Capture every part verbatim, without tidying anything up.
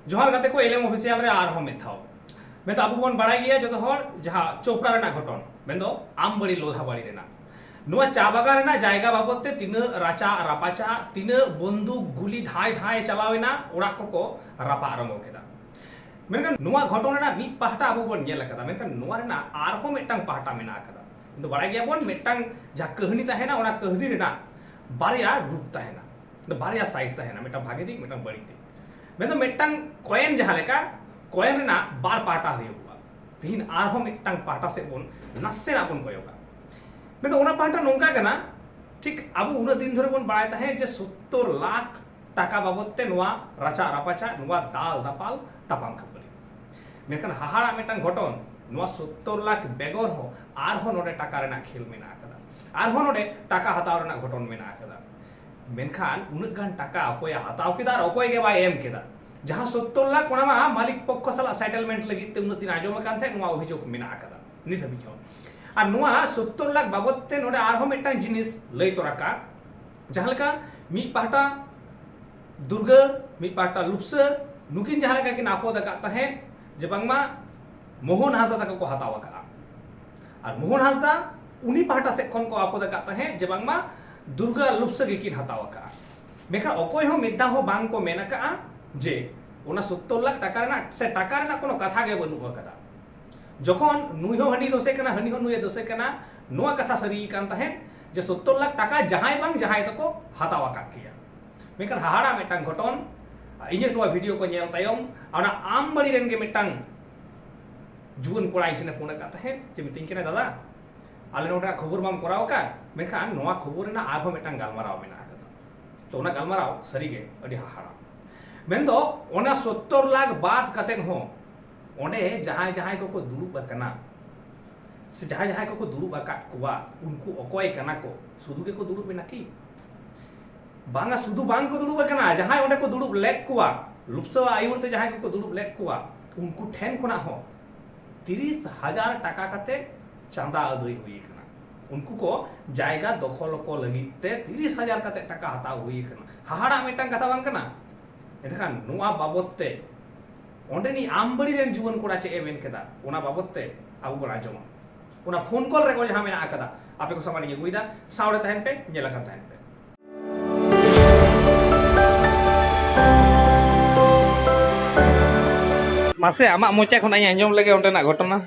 ᱡᱚᱦᱟᱨ ᱜᱟᱛᱮ ᱠᱚ, ᱮᱞ ᱮᱢ ᱚᱯᱷᱤᱥᱤᱭᱟᱞ ᱨᱮ ᱟᱨᱦᱚᱸ ᱢᱤᱫ ᱫᱷᱟᱣ᱾ ᱢᱮᱱᱫᱚ ᱟᱵᱚ ᱵᱚᱱ ᱵᱟᱲᱟᱭ ᱜᱮᱭᱟ ᱡᱚᱛᱚ ᱦᱚᱲ, ᱡᱟᱦᱟᱸ ᱪᱳᱯᱲᱟ ᱨᱮᱱᱟᱜ ᱜᱷᱚᱴᱚᱱ, ᱢᱮᱱᱫᱚ ᱟᱢᱵᱟᱲᱤ ᱞᱳᱫᱷᱟᱵᱟᱲᱤ ᱨᱮᱱᱟᱜ, ᱱᱚᱣᱟ ᱪᱟ ᱵᱟᱜᱟᱱ ᱨᱮᱱᱟᱜ ᱡᱟᱭᱜᱟ ᱵᱟᱵᱚᱫ ᱛᱮ ᱛᱤᱱᱟᱹᱜ ᱨᱟᱪᱟ ᱨᱟᱯᱟᱪᱟ, ᱛᱤᱱᱟᱹᱜ ᱵᱚᱱᱫᱩᱠ ᱜᱩᱞᱤ ᱰᱷᱟᱭ ᱰᱷᱟᱭ ᱪᱟᱞᱟᱣ ᱮᱱᱟ, ᱚᱲᱟᱜ ᱠᱚᱠᱚ ᱨᱟᱯᱟᱜ ᱨᱚᱝᱜᱚ ᱠᱮᱫᱟ᱾ ᱢᱮᱱᱠᱷᱟᱱ ᱱᱚᱣᱟ ᱜᱷᱚᱴᱚᱱ ᱨᱮᱱᱟᱜ ᱢᱤᱫ ᱯᱟᱦᱴᱟ ᱟᱵᱚ ᱵᱚᱱ ᱧᱮᱞ ᱟᱠᱟᱫᱟ, ᱢᱮᱱᱠᱷᱟᱱ ᱱᱚᱣᱟ ᱨᱮᱱᱟᱜ ᱟᱨᱦᱚᱸ ᱢᱤᱫᱴᱟᱝ ᱯᱟᱦᱴᱟ ᱢᱮᱱᱟᱜ ᱟᱠᱟᱫᱟ᱾ ᱠᱤᱱᱛᱩ ᱵᱟᱲᱟᱭ ᱜᱮᱭᱟᱵᱚᱱ, ᱢᱤᱫᱴᱟᱝ ᱡᱟᱦᱟᱸ ᱠᱟᱹᱦᱱᱤ ᱛᱟᱦᱮᱱᱟ, ᱚᱱᱟ ᱠᱟᱹᱦᱱᱤ ᱨᱮᱱᱟᱜ ᱵᱟᱨᱭᱟ ᱨᱩᱯ ᱛᱟᱦᱮᱱᱟ, ᱵᱟᱨᱭᱟ ᱥᱟᱭᱤᱰ ᱛᱟᱦᱮᱱᱟ, ᱢᱤᱫᱴᱟᱝ ᱵᱷᱟᱜᱮ ᱫᱤᱠ, ᱢᱤᱫᱴᱟᱝ ᱵᱟᱹᱲᱤᱡ ᱫᱤᱠ᱾ ᱢᱮᱱᱫᱚ ᱢᱤᱫᱴᱟᱝ ᱠᱚᱭᱮᱱ ᱡᱟᱦᱟᱸ ᱞᱮᱠᱟ, ᱠᱚᱭᱮᱱ ᱨᱮᱱᱟᱜ ᱵᱟᱨ ᱯᱟᱦᱴᱟ ᱦᱩᱭᱩᱜᱼᱟ᱾ ᱛᱤᱦᱤᱧ ᱟᱨᱦᱚᱸ ᱢᱤᱫᱴᱟᱝ ᱯᱟᱦᱴᱟ ᱥᱮᱫ ᱵᱚᱱ ᱱᱟᱥᱮᱱᱟᱜ ᱵᱚᱱ ᱠᱚᱭᱚᱜᱟ᱾ ᱢᱮᱱᱫᱚ ᱚᱱᱟ ᱯᱟᱦᱴᱟ ᱱᱚᱝᱠᱟ ᱠᱟᱱᱟ, ᱴᱷᱤᱠ ᱟᱵᱚ ᱩᱱᱟᱹᱜ ᱫᱤᱱ ᱫᱷᱚᱨᱮ ᱵᱚᱱ ᱵᱟᱲᱟᱭ ᱛᱟᱦᱮᱸᱫ ᱡᱮ ᱥᱳᱛᱛᱳᱨ ᱞᱟᱠᱷ ᱴᱟᱠᱟ ᱵᱟᱵᱚᱫ ᱛᱮ ᱱᱚᱣᱟ ᱨᱟᱪᱟ ᱨᱟᱯᱟᱪᱟ, ᱱᱚᱣᱟ ᱫᱟᱞ ᱫᱟᱯᱟᱞ, ᱛᱟᱯᱟᱢ ᱠᱷᱟᱹᱯᱟᱹᱨᱤ᱾ ᱢᱮᱱᱠᱷᱟᱱ ᱦᱟᱦᱟᱲᱟᱜ ᱢᱤᱫᱴᱟᱝ ᱜᱷᱚᱴᱚᱱ, ᱱᱚᱣᱟ ᱥᱳᱛᱛᱳᱨ ᱞᱟᱠᱷ ᱵᱮᱜᱚᱨ ᱦᱚᱸ ᱟᱨᱦᱚᱸ ᱱᱚᱰᱮ ᱴᱟᱠᱟ ᱨᱮᱱᱟᱜ ᱠᱷᱮᱞ ᱢᱮᱱᱟᱜ ᱟᱠᱟᱫᱟ, ᱟᱨᱦᱚᱸ ᱱᱚᱰᱮ ᱴᱟᱠᱟ ᱦᱟᱛᱟᱣ ᱨᱮᱱᱟᱜ ᱜᱷᱚᱴᱚᱱ ᱢᱮᱱᱟᱜ ᱟᱠᱟᱫᱟ᱾ ᱢᱮᱱᱠᱷᱟᱱ ᱩᱱᱟᱹᱜ ᱜᱟᱱ ᱴᱟᱠᱟ ᱚᱠᱚᱭᱮ ᱦᱟᱛᱟᱣ ᱠᱮᱫᱟ ᱟᱨ ᱚᱠᱚᱭ ᱜᱮ ᱵᱟᱭ ᱮᱢ ᱠᱮᱫᱟ? ᱡᱟᱦᱟᱸ ᱥᱳᱛᱛᱳᱨ ᱞᱟᱠᱷ, ᱚᱱᱟ ᱢᱟ ᱢᱟᱹᱞᱤᱠ ᱯᱚᱠᱠᱷᱚ ᱥᱟᱞᱟᱜ ᱥᱮᱴᱮᱞᱢᱮᱱᱴ ᱞᱟᱹᱜᱤᱫ ᱛᱮ ᱩᱱᱟᱹᱜ ᱫᱤᱱ ᱟᱸᱡᱚᱢ ᱟᱠᱟᱱ ᱛᱟᱦᱮᱸᱫ, ᱱᱚᱣᱟ ᱚᱵᱷᱤᱡᱳᱜᱽ ᱢᱮᱱᱟᱜ ᱟᱠᱟᱫᱟ ᱱᱤᱛ ᱦᱟᱹᱵᱤᱡ ᱦᱚᱸ᱾ ᱟᱨ ᱱᱚᱣᱟ ᱥᱳᱛᱛᱳᱨ ᱞᱟᱠᱷ ᱵᱟᱵᱚᱫ ᱛᱮ ᱱᱚᱰᱮ ᱟᱨᱦᱚᱸ ᱢᱤᱫᱴᱟᱝ ᱡᱤᱱᱤᱥ ᱞᱟᱹᱭ ᱛᱚᱨᱟ ᱠᱟᱜ, ᱡᱟᱦᱟᱸ ᱞᱮᱠᱟ ᱢᱤᱫ ᱯᱟᱦᱴᱟ ᱫᱩᱨᱜᱟᱹ, ᱢᱤᱫ ᱯᱟᱦᱴᱟ ᱞᱩᱯᱥᱟᱹ, ᱱᱩᱠᱤᱱ ᱡᱟᱦᱟᱸ ᱞᱮᱠᱟ ᱠᱤᱱ ᱟᱯᱚᱫ ᱟᱠᱟᱫ ᱛᱟᱦᱮᱸᱫ ᱡᱮ ᱵᱟᱝᱢᱟ ᱢᱳᱦᱚᱱ ᱦᱟᱸᱥᱫᱟ ᱛᱟᱠᱚ ᱠᱚ ᱦᱟᱛᱟᱣ ᱟᱠᱟᱫᱼᱟ, ᱟᱨ ᱢᱳᱦᱚᱱ ᱦᱟᱸᱥᱫᱟ ᱩᱱᱤ ᱯᱟᱦᱴᱟ ᱥᱮᱫ ᱠᱷᱚᱱ ᱠᱚ ᱟᱯᱚᱫ ᱟᱠᱟᱫ ᱛᱟᱦᱮᱸᱫ ᱡᱮ ᱵᱟᱝᱢᱟ ᱫᱩᱨᱜᱟᱹ ᱟᱨ ᱞᱩᱯᱥᱟᱹ ᱜᱮᱠᱤᱱ ᱦᱟᱛᱟᱣ ᱟᱠᱟᱫᱼᱟ᱾ ᱢᱮᱱᱠᱷᱟᱱ ᱚᱠᱚᱭ ᱦᱚᱸ ᱢᱤᱫ ᱫᱷᱟᱣ ᱦᱚᱸ ᱵᱟᱝ ᱠᱚ ᱢᱮᱱ ᱟᱠᱟᱫᱼᱟ ᱡᱮ ᱚᱱᱟ ᱥᱳᱛᱛᱳᱨ ᱞᱟᱠᱷ ᱴᱟᱠᱟ ᱨᱮᱱᱟᱜ ᱥᱮ ᱴᱟᱠᱟ ᱨᱮᱱᱟᱜ ᱠᱳᱱᱳ ᱠᱟᱛᱷᱟ ᱜᱮ ᱵᱟᱹᱱᱩᱜ ᱟᱠᱟᱫᱟ᱾ ᱡᱚᱠᱷᱚᱱ ᱱᱩᱭ ᱦᱚᱸ ᱦᱟᱹᱱᱤ ᱫᱳᱥᱮ ᱠᱟᱱᱟ, ᱦᱟᱹᱱᱤ ᱦᱚᱸ ᱱᱩᱭᱮ ᱫᱳᱥᱮ ᱠᱟᱱᱟ, ᱱᱚᱣᱟ ᱠᱟᱛᱷᱟ ᱥᱟᱹᱨᱤ ᱠᱟᱱ ᱛᱟᱦᱮᱸᱫ ᱡᱮ ᱥᱳᱛᱛᱳᱨ ᱞᱟᱠᱷ ᱴᱟᱠᱟ ᱡᱟᱦᱟᱸᱭ ᱵᱟᱝ ᱡᱟᱦᱟᱸᱭ ᱫᱚᱠᱚ ᱦᱟᱛᱟᱣ ᱟᱠᱟᱫ ᱜᱮᱭᱟ᱾ ᱢᱮᱱᱠᱷᱟᱱ ᱦᱟᱦᱟᱲᱟ ᱢᱤᱫᱴᱟᱝ ᱜᱷᱚᱴᱚᱱ, ᱤᱧᱟᱹᱜ ᱱᱚᱣᱟ ᱵᱷᱤᱰᱤᱭᱳ ᱠᱚ ᱧᱮᱞ ᱛᱟᱭᱚᱢ ᱚᱱᱟ ᱟᱢᱵᱟᱲᱤ ᱨᱮᱱ ᱜᱮ ᱢᱤᱫᱴᱟᱝ ᱡᱩᱣᱟᱹᱱ ᱠᱚᱲᱟ ᱤᱧ ᱴᱷᱮᱱᱮ ᱯᱷᱳᱱ ᱟᱠᱟᱫ ᱛᱟᱦᱮᱸᱫ, ᱡᱮ ᱢᱤᱛᱟᱹᱧ ᱠᱟᱱᱟ, "ᱫᱟᱫᱟ, ᱟᱞᱮ ᱱᱚᱰᱮᱱᱟᱜ ᱠᱷᱚᱵᱚᱨ ᱢᱟᱢ ᱠᱚᱨᱟᱣ ᱟᱠᱟᱫ, ᱢᱮᱱᱠᱷᱟᱱ ᱱᱚᱣᱟ ᱠᱷᱚᱵᱚᱨ ᱨᱮᱱᱟᱜ ᱟᱨᱦᱚᱸ ᱢᱤᱫᱴᱟᱝ ᱜᱟᱞᱢᱟᱨᱟᱣ ᱢᱮᱱᱟᱜ ᱟᱠᱟᱫᱟ᱾" ᱛᱚ ᱚᱱᱟ ᱜᱟᱞᱢᱟᱨᱟᱣ ᱥᱟᱹᱨᱤᱜᱮ ᱟᱹᱰᱤ ᱦᱟᱦᱟᱲᱟ᱾ ᱢᱮᱱᱫᱚ ᱚᱱᱟ ᱥᱳᱛᱛᱳᱨ ᱞᱟᱠᱷ ᱵᱟᱫ ᱠᱟᱛᱮᱫ ᱦᱚᱸ ᱚᱸᱰᱮ ᱡᱟᱦᱟᱸᱭ ᱡᱟᱦᱟᱸᱭ ᱠᱚᱠᱚ ᱫᱩᱲᱩᱵ ᱟᱠᱟᱱᱟ, ᱥᱮ ᱡᱟᱦᱟᱸᱭ ᱡᱟᱦᱟᱸᱭ ᱠᱚᱠᱚ ᱫᱩᱲᱩᱵ ᱟᱠᱟᱫ ᱠᱚᱣᱟ, ᱩᱱᱠᱩ ᱚᱠᱚᱭ ᱠᱟᱱᱟ ᱠᱚ? ᱥᱩᱫᱷᱩ ᱜᱮᱠᱚ ᱫᱩᱲᱩᱵ ᱮᱱᱟ ᱠᱤ? ᱵᱟᱝᱟ, ᱥᱩᱫᱷᱩ ᱵᱟᱝ ᱠᱚ ᱫᱩᱲᱩᱵ ᱟᱠᱟᱱᱟ, ᱡᱟᱦᱟᱸᱭ ᱚᱸᱰᱮ ᱠᱚ ᱫᱩᱲᱩᱵ ᱞᱮᱫ ᱠᱚᱣᱟ, ᱞᱩᱯᱥᱟᱹᱣᱟᱜ ᱟᱹᱭᱩᱨ ᱛᱮ ᱡᱟᱦᱟᱸᱭ ᱠᱚᱠᱚ ᱫᱩᱲᱩᱵ ᱞᱮᱫ ᱠᱚᱣᱟ, ᱩᱱᱠᱩ ᱴᱷᱮᱱ ᱠᱷᱚᱱᱟᱜ ᱦᱚᱸ ᱛᱤᱨᱤᱥ ᱦᱟᱡᱟᱨ ᱴᱟᱠᱟ ᱠᱟᱛᱮ ᱪᱟᱸᱫᱟ ᱟᱹᱫᱟᱹᱭ ᱦᱩᱭ ᱟᱠᱟᱱᱟ᱾ ᱩᱱᱠᱩ ᱠᱚ ᱡᱟᱭᱜᱟ ᱫᱚᱠᱷᱚᱞ ᱠᱚ ᱞᱟᱹᱜᱤᱫ ᱛᱮ ᱛᱤᱨᱤᱥ ᱦᱟᱡᱟᱨ ᱠᱟᱛᱮ ᱴᱟᱠᱟ ᱦᱟᱛᱟᱣ ᱦᱩᱭ ᱟᱠᱟᱱᱟ᱾ ᱦᱟᱦᱟᱲᱟᱜ ᱢᱤᱫᱴᱟᱝ ᱠᱟᱛᱷᱟ ᱵᱟᱝ ᱠᱟᱱᱟ? ᱮᱱᱠᱷᱟᱱ ᱱᱚᱣᱟ ᱵᱟᱵᱚᱛ ᱛᱮ ᱚᱸᱰᱮᱱᱤᱡ ᱟᱢᱵᱟᱲᱤ ᱨᱮᱱ ᱡᱩᱣᱟᱹᱱ ᱠᱚᱲᱟ ᱪᱮᱫ ᱮ ᱢᱮᱱ ᱠᱮᱫᱟ, ᱚᱱᱟ ᱵᱟᱵᱚᱛ ᱛᱮ ᱟᱵᱚ ᱵᱚᱱ ᱟᱸᱡᱚᱢᱟ᱾ ᱚᱱᱟ ᱯᱷᱳᱱ ᱠᱚᱞ ᱨᱮᱠᱚᱨᱰ ᱡᱟᱦᱟᱸ ᱢᱮᱱᱟᱜ ᱟᱠᱟᱫᱟ, ᱟᱯᱮ ᱠᱚ ᱥᱟᱢᱟᱝ ᱨᱤᱧ ᱟᱹᱜᱩᱭᱮᱫᱟ, ᱥᱟᱶᱨᱮ ᱛᱟᱦᱮᱱ ᱯᱮ, ᱧᱮᱞ ᱟᱠᱟᱱ ᱛᱟᱦᱮᱱ ᱯᱮ᱾ ᱢᱟᱥᱮ, ᱟᱢᱟᱜ ᱢᱚᱪᱟ ᱠᱷᱚᱱᱟᱜ ᱤᱧ ᱟᱸᱡᱚᱢ ᱞᱮᱜᱮ ᱚᱸᱰᱮᱱᱟᱜ ᱜᱷᱚᱴᱚᱱᱟ᱾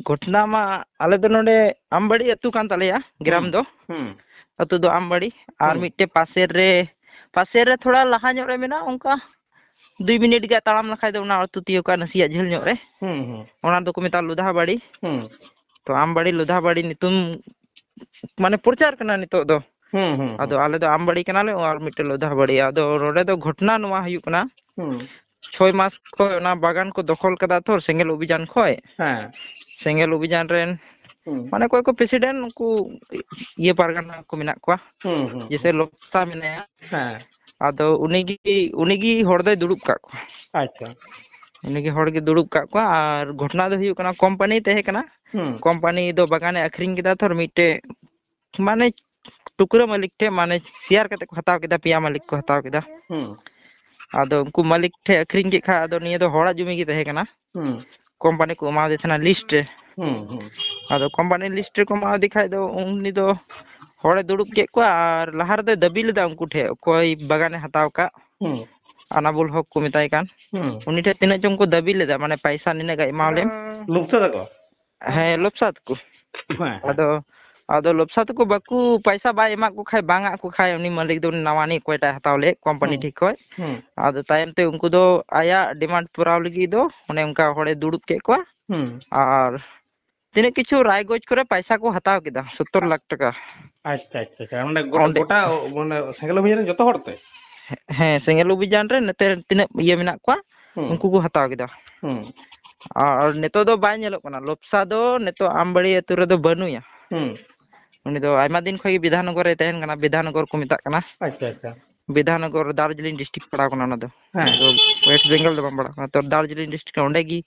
ᱜᱷᱚᱴᱚᱱᱟ ᱢᱟ, ᱟᱞᱮ ᱫᱚ ᱱᱚᱰᱮ ᱟᱢᱵᱟᱲᱤ ᱟᱹᱛᱩ ᱠᱟᱱ ᱛᱟᱞᱮᱭᱟ, ᱜᱨᱟᱢ ᱦᱩᱸ, ᱫᱚ᱾ ᱦᱩᱸ᱾ ᱟᱹᱛᱩ ᱫᱚ ᱟᱢᱵᱟᱲᱤ᱾ ᱟᱨ ᱦᱩᱸ᱾ ᱢᱤᱫᱴᱮᱡ ᱯᱟᱥᱮ ᱨᱮ, ᱯᱟᱥᱮ ᱨᱮ ᱛᱷᱚᱲᱟ ᱞᱟᱦᱟ ᱧᱚᱜ ᱨᱮ ᱢᱮᱱᱟᱜᱼᱟ, ᱚᱱᱠᱟ ᱫᱩᱭ ᱢᱤᱱᱤᱴ ᱜᱟᱱ ᱛᱟᱲᱟᱢ ᱞᱮᱠᱷᱟᱡ ᱫᱚ ᱚᱱᱟ ᱟᱹᱛᱩ ᱛᱤᱭᱳᱜᱼᱟ, ᱱᱟᱥᱮᱭᱟᱜ ᱡᱷᱟᱹᱞ ᱧᱚᱜ ᱨᱮ᱾ ᱦᱩᱸ, ᱦᱩᱸ᱾ ᱚᱱᱟ ᱫᱚᱠᱚ ᱢᱮᱛᱟᱜᱼᱟ ᱞᱩᱫᱷᱟᱵᱟᱲᱤ᱾ ᱦᱩᱸ᱾ ᱛᱚ ᱟᱢᱵᱟᱲᱤ ᱞᱩᱫᱷᱟᱵᱟᱲᱤ ᱧᱩᱛᱩᱢ ᱢᱟᱱᱮ ᱯᱨᱚᱪᱟᱨ ᱠᱟᱱᱟ ᱱᱤᱛᱚᱜ ᱫᱚ᱾ ᱦᱩᱸ, ᱦᱩᱸ, ᱦᱩᱸ᱾ ᱟᱫᱚ ᱟᱞᱮ ᱫᱚ ᱟᱢᱵᱟᱲᱤ ᱠᱟᱱᱟᱞᱮ, ᱟᱨ ᱢᱤᱫᱴᱮᱡ ᱞᱩᱫᱷᱟᱵᱟᱲᱤ᱾ ᱟᱫᱚ ᱱᱚᱰᱮ ᱫᱚ ᱜᱷᱚᱴᱚᱱᱟ ᱱᱚᱣᱟ ᱦᱩᱭᱩᱜ ᱠᱟᱱᱟ, ᱦᱩᱸ᱾ ᱪᱷᱚᱭ ᱢᱟᱥ ᱠᱷᱚᱡ ᱚᱱᱟ ᱵᱟᱜᱟᱱ ᱠᱚ ᱫᱚᱠᱷᱚᱞ ᱠᱟᱫᱟ ᱛᱚ, ᱥᱮᱸᱜᱮᱞ ᱚᱵᱷᱤᱡᱟᱱ ᱠᱷᱚᱡ᱾ ᱦᱮᱸ᱾ ᱥᱮᱸᱜᱮᱞ ᱚᱵᱷᱤᱡᱟᱱ ᱨᱮᱱ ᱦᱩᱸ᱾ ᱢᱟᱱᱮ ᱚᱠᱚᱭ ᱠᱚ ᱯᱨᱮᱥᱤᱰᱮᱱᱴ, ᱩᱱᱠᱩ ᱤᱭᱟᱹ ᱯᱟᱨᱜᱟᱱᱟ ᱠᱚ ᱢᱮᱱᱟᱜ ᱠᱚᱣᱟ᱾ ᱦᱩᱸ, ᱦᱩᱸ, ᱡᱮᱭᱥᱮ ᱦᱩᱸ᱾ ᱞᱚᱯᱥᱟ ᱢᱮᱱᱟᱭᱟ᱾ ᱦᱮᱸ᱾ ᱟᱫᱚ ᱩᱱᱤᱜᱮ, ᱩᱱᱤᱜᱮ ᱦᱚᱲ ᱫᱚᱭ ᱫᱩᱲᱩᱵ ᱠᱟᱜ ᱠᱚᱣᱟ᱾ ᱟᱪᱪᱷᱟ᱾ ᱩᱱᱤᱜᱮ ᱦᱚᱲ ᱜᱮ ᱫᱩᱲᱩᱵ ᱠᱟᱜ ᱠᱚᱣᱟ᱾ ᱟᱨ ᱜᱷᱚᱴᱚᱱᱟ ᱫᱚ ᱦᱩᱭᱩᱜ ᱠᱟᱱᱟ, ᱠᱳᱢᱯᱟᱱᱤ ᱛᱟᱦᱮᱸ ᱠᱟᱱᱟ᱾ ᱦᱩᱸ᱾ ᱠᱳᱢᱯᱟᱱᱤ ᱫᱚ ᱵᱟᱜᱟᱱᱮ ᱟᱹᱠᱷᱨᱤᱧ ᱠᱮᱫᱟ ᱛᱚ, ᱢᱤᱫᱴᱮᱡ ᱢᱟᱱᱮ ᱴᱩᱠᱨᱟᱹ ᱢᱟᱹᱞᱤᱠ ᱴᱷᱮᱡ, ᱢᱟᱱᱮ ᱥᱮᱭᱟᱨ ᱠᱟᱛᱮ ᱠᱚ ᱦᱟᱛᱟᱣ ᱠᱮᱫᱟ, ᱯᱮᱭᱟ ᱢᱟᱹᱞᱤᱠ ᱠᱚ ᱦᱟᱛᱟᱣ ᱠᱮᱫᱟ᱾ ᱦᱩᱸ᱾ ᱟᱫᱚ ᱩᱱᱠᱩ ᱢᱟᱹᱞᱤᱠ ᱴᱷᱮᱡ ᱟᱹᱠᱷᱨᱤᱧ ᱠᱮᱫ ᱠᱷᱟᱡ, ᱟᱫᱚ ᱱᱤᱭᱟᱹ ᱫᱚ ᱦᱚᱲᱟᱜ ᱡᱩᱢᱤ ᱜᱮ ᱛᱟᱦᱮᱸ ᱠᱟᱱᱟ᱾ ᱦᱩᱸ᱾ ᱠᱳᱢᱯᱟᱱᱤ ᱠᱚ ᱮᱢᱟᱣᱟᱫᱮ ᱛᱟᱦᱮᱱᱟ ᱞᱤᱥᱴ ᱨᱮ᱾ ᱦᱩᱸ, ᱦᱩᱸ᱾ ᱟᱫᱚ ᱠᱳᱢᱯᱟᱱᱤ ᱞᱤᱥᱴ ᱨᱮᱠᱚ ᱮᱢᱟᱣᱟᱫᱮ ᱠᱷᱟᱡ ᱫᱚ ᱩᱱᱤ ᱫᱚ ᱦᱚᱲᱮ ᱫᱩᱲᱩᱵ ᱠᱮᱫ ᱠᱚᱣᱟ ᱟᱨ ᱞᱟᱦᱟ ᱨᱮᱫᱚᱭ ᱫᱟᱹᱵᱤ ᱞᱮᱫᱟ ᱩᱱᱠᱩ ᱴᱷᱮᱡ, ᱚᱠᱚᱭ ᱵᱟᱜᱟᱱᱮ ᱦᱟᱛᱟᱣ ᱠᱟᱜ, ᱦᱩᱸ᱾ ᱟᱱᱟᱵᱩᱞ ᱦᱚᱠ ᱠᱚ ᱢᱮᱛᱟᱭ ᱠᱟᱱ᱾ ᱦᱩᱸ᱾ ᱩᱱᱤ ᱴᱷᱮᱡ ᱛᱤᱱᱟᱹᱜ ᱪᱚᱝ ᱠᱚ ᱫᱟᱹᱵᱤ ᱞᱮᱫᱟ, ᱢᱟᱱᱮ ᱯᱟᱭᱥᱟ ᱱᱤᱱᱟᱹᱜ ᱜᱟᱱ ᱮᱢᱟᱣ ᱞᱮᱢ᱾ ᱞᱩᱠᱥᱟ ᱛᱟᱠᱚ? ᱦᱮᱸ, ᱞᱚᱯᱥᱟ ᱛᱟᱠᱚ᱾ ᱦᱮᱸ, ᱦᱮᱸ᱾ ᱟᱫᱚ, ᱟᱫᱚ ᱞᱚᱯᱥᱟ ᱛᱟᱠᱚ ᱵᱟᱠᱚ, ᱯᱟᱭᱥᱟ ᱵᱟᱭ ᱮᱢᱟᱜ ᱠᱚ ᱠᱷᱟᱡ, ᱵᱟᱝ ᱟᱜ ᱠᱚ ᱠᱷᱟᱡ, ᱩᱱᱤ ᱢᱟᱹᱞᱤᱠ ᱫᱚ ᱩᱱᱤ ᱱᱟᱣᱟᱱᱤᱡ ᱚᱠᱚᱭᱴᱟᱜ ᱦᱟᱛᱟᱣ ᱞᱮᱫ ᱠᱳᱢᱯᱟᱱᱤ ᱦᱩᱸ᱾ ᱴᱷᱤᱠ ᱠᱷᱚᱡ᱾ ᱦᱩᱸ᱾ ᱟᱫᱚ ᱛᱟᱭᱚᱢ ᱛᱮ ᱩᱱᱠᱩ ᱫᱚ ᱟᱭᱟᱜ ᱰᱤᱢᱟᱱᱰ ᱯᱩᱨᱟᱣ ᱞᱟᱹᱜᱤᱫ ᱫᱚ ᱚᱱᱮ ᱚᱱᱠᱟ ᱦᱚᱲᱮ ᱫᱩᱲᱩᱵ ᱠᱮᱫ ᱠᱚᱣᱟ᱾ ᱦᱩᱸ᱾ ᱟᱨ ᱛᱤᱱᱟᱹᱜ ᱠᱤᱪᱷᱩ ᱨᱟᱭᱜᱚᱸᱡᱽ ᱠᱚᱨᱮ ᱯᱟᱭᱥᱟ ᱠᱚ ᱦᱟᱛᱟᱣ ᱠᱮᱫᱟ, ᱥᱚᱛᱛᱚᱨ ᱞᱟᱠᱷ ᱴᱟᱠᱟ᱾ ᱟᱪᱪᱷᱟ, ᱟᱪᱪᱷᱟ, ᱟᱪᱪᱷᱟ᱾ ᱚᱸᱰᱮ ᱜᱚ-, ᱚᱸᱰᱮ ᱜᱚᱴᱟ, ᱢᱟᱱᱮ, ᱥᱮᱸᱜᱮᱞ ᱚᱵᱷᱤᱡᱟᱱ ᱨᱮ ᱡᱚᱛᱚ ᱦᱚᱲ ᱛᱮ? ᱦᱮᱸ, ᱥᱮᱸᱜᱮᱞ ᱚᱵᱷᱤᱡᱟᱱ ᱨᱮ ᱱᱚᱛᱮ ᱛᱤᱱᱟᱹᱜ ᱤᱭᱟᱹ ᱢᱮᱱᱟᱜ ᱠᱚᱣᱟ, ᱦᱩᱸ᱾ ᱩᱱᱠᱩ ᱠᱚ ᱦᱟᱛᱟᱣ ᱠᱮᱫᱟ᱾ ᱦᱩᱸ᱾ ᱟᱨ ᱱᱤᱛᱚᱜ ᱫᱚ ᱵᱟᱭ ᱧᱮᱞᱚᱜ ᱠᱟᱱᱟ, ᱞᱚᱯᱥᱟ ᱫᱚ ᱱᱤᱛᱚᱜ ᱟᱢᱵᱟᱲᱤ ᱟᱹᱛᱩ ᱨᱮᱫᱚ ᱵᱟᱹᱱᱩᱭᱟ᱾ ᱦᱩᱸ᱾ ᱩᱱᱤ ᱫᱚ ᱟᱭᱢᱟ ᱫᱤᱱ ᱠᱷᱚᱡ ᱜᱮ ᱵᱤᱫᱷᱟᱱᱱᱚᱜᱚᱨ ᱨᱮ ᱛᱟᱦᱮᱱ ᱠᱟᱱᱟ, ᱵᱤᱫᱷᱟᱱᱱᱚᱜᱚᱨ ᱠᱚ ᱢᱮᱛᱟᱜ ᱠᱟᱱᱟ᱾ ᱟᱪᱪᱷᱟ, ᱟᱪᱪᱷᱟ᱾ ᱵᱤᱫᱷᱟᱱᱱᱚᱜᱚᱨ ᱫᱟᱨᱡᱤᱞᱤᱝ ᱰᱤᱥᱴᱨᱤᱠᱴ ᱯᱟᱲᱟᱣ ᱠᱟᱱᱟ ᱚᱱᱟ ᱫᱚ᱾ ᱦᱮᱸ᱾ ᱟᱫᱚ ᱳᱭᱮᱥᱴ ᱵᱮᱝᱜᱚᱞ ᱫᱚ ᱵᱟᱝ ᱯᱟᱲᱟᱜ ᱠᱟᱱᱟ, ᱛᱚ ᱫᱟᱨᱡᱤᱞᱤᱝ ᱰᱤᱥᱴᱨᱤᱠᱴ ᱚᱸᱰᱮ ᱜᱮ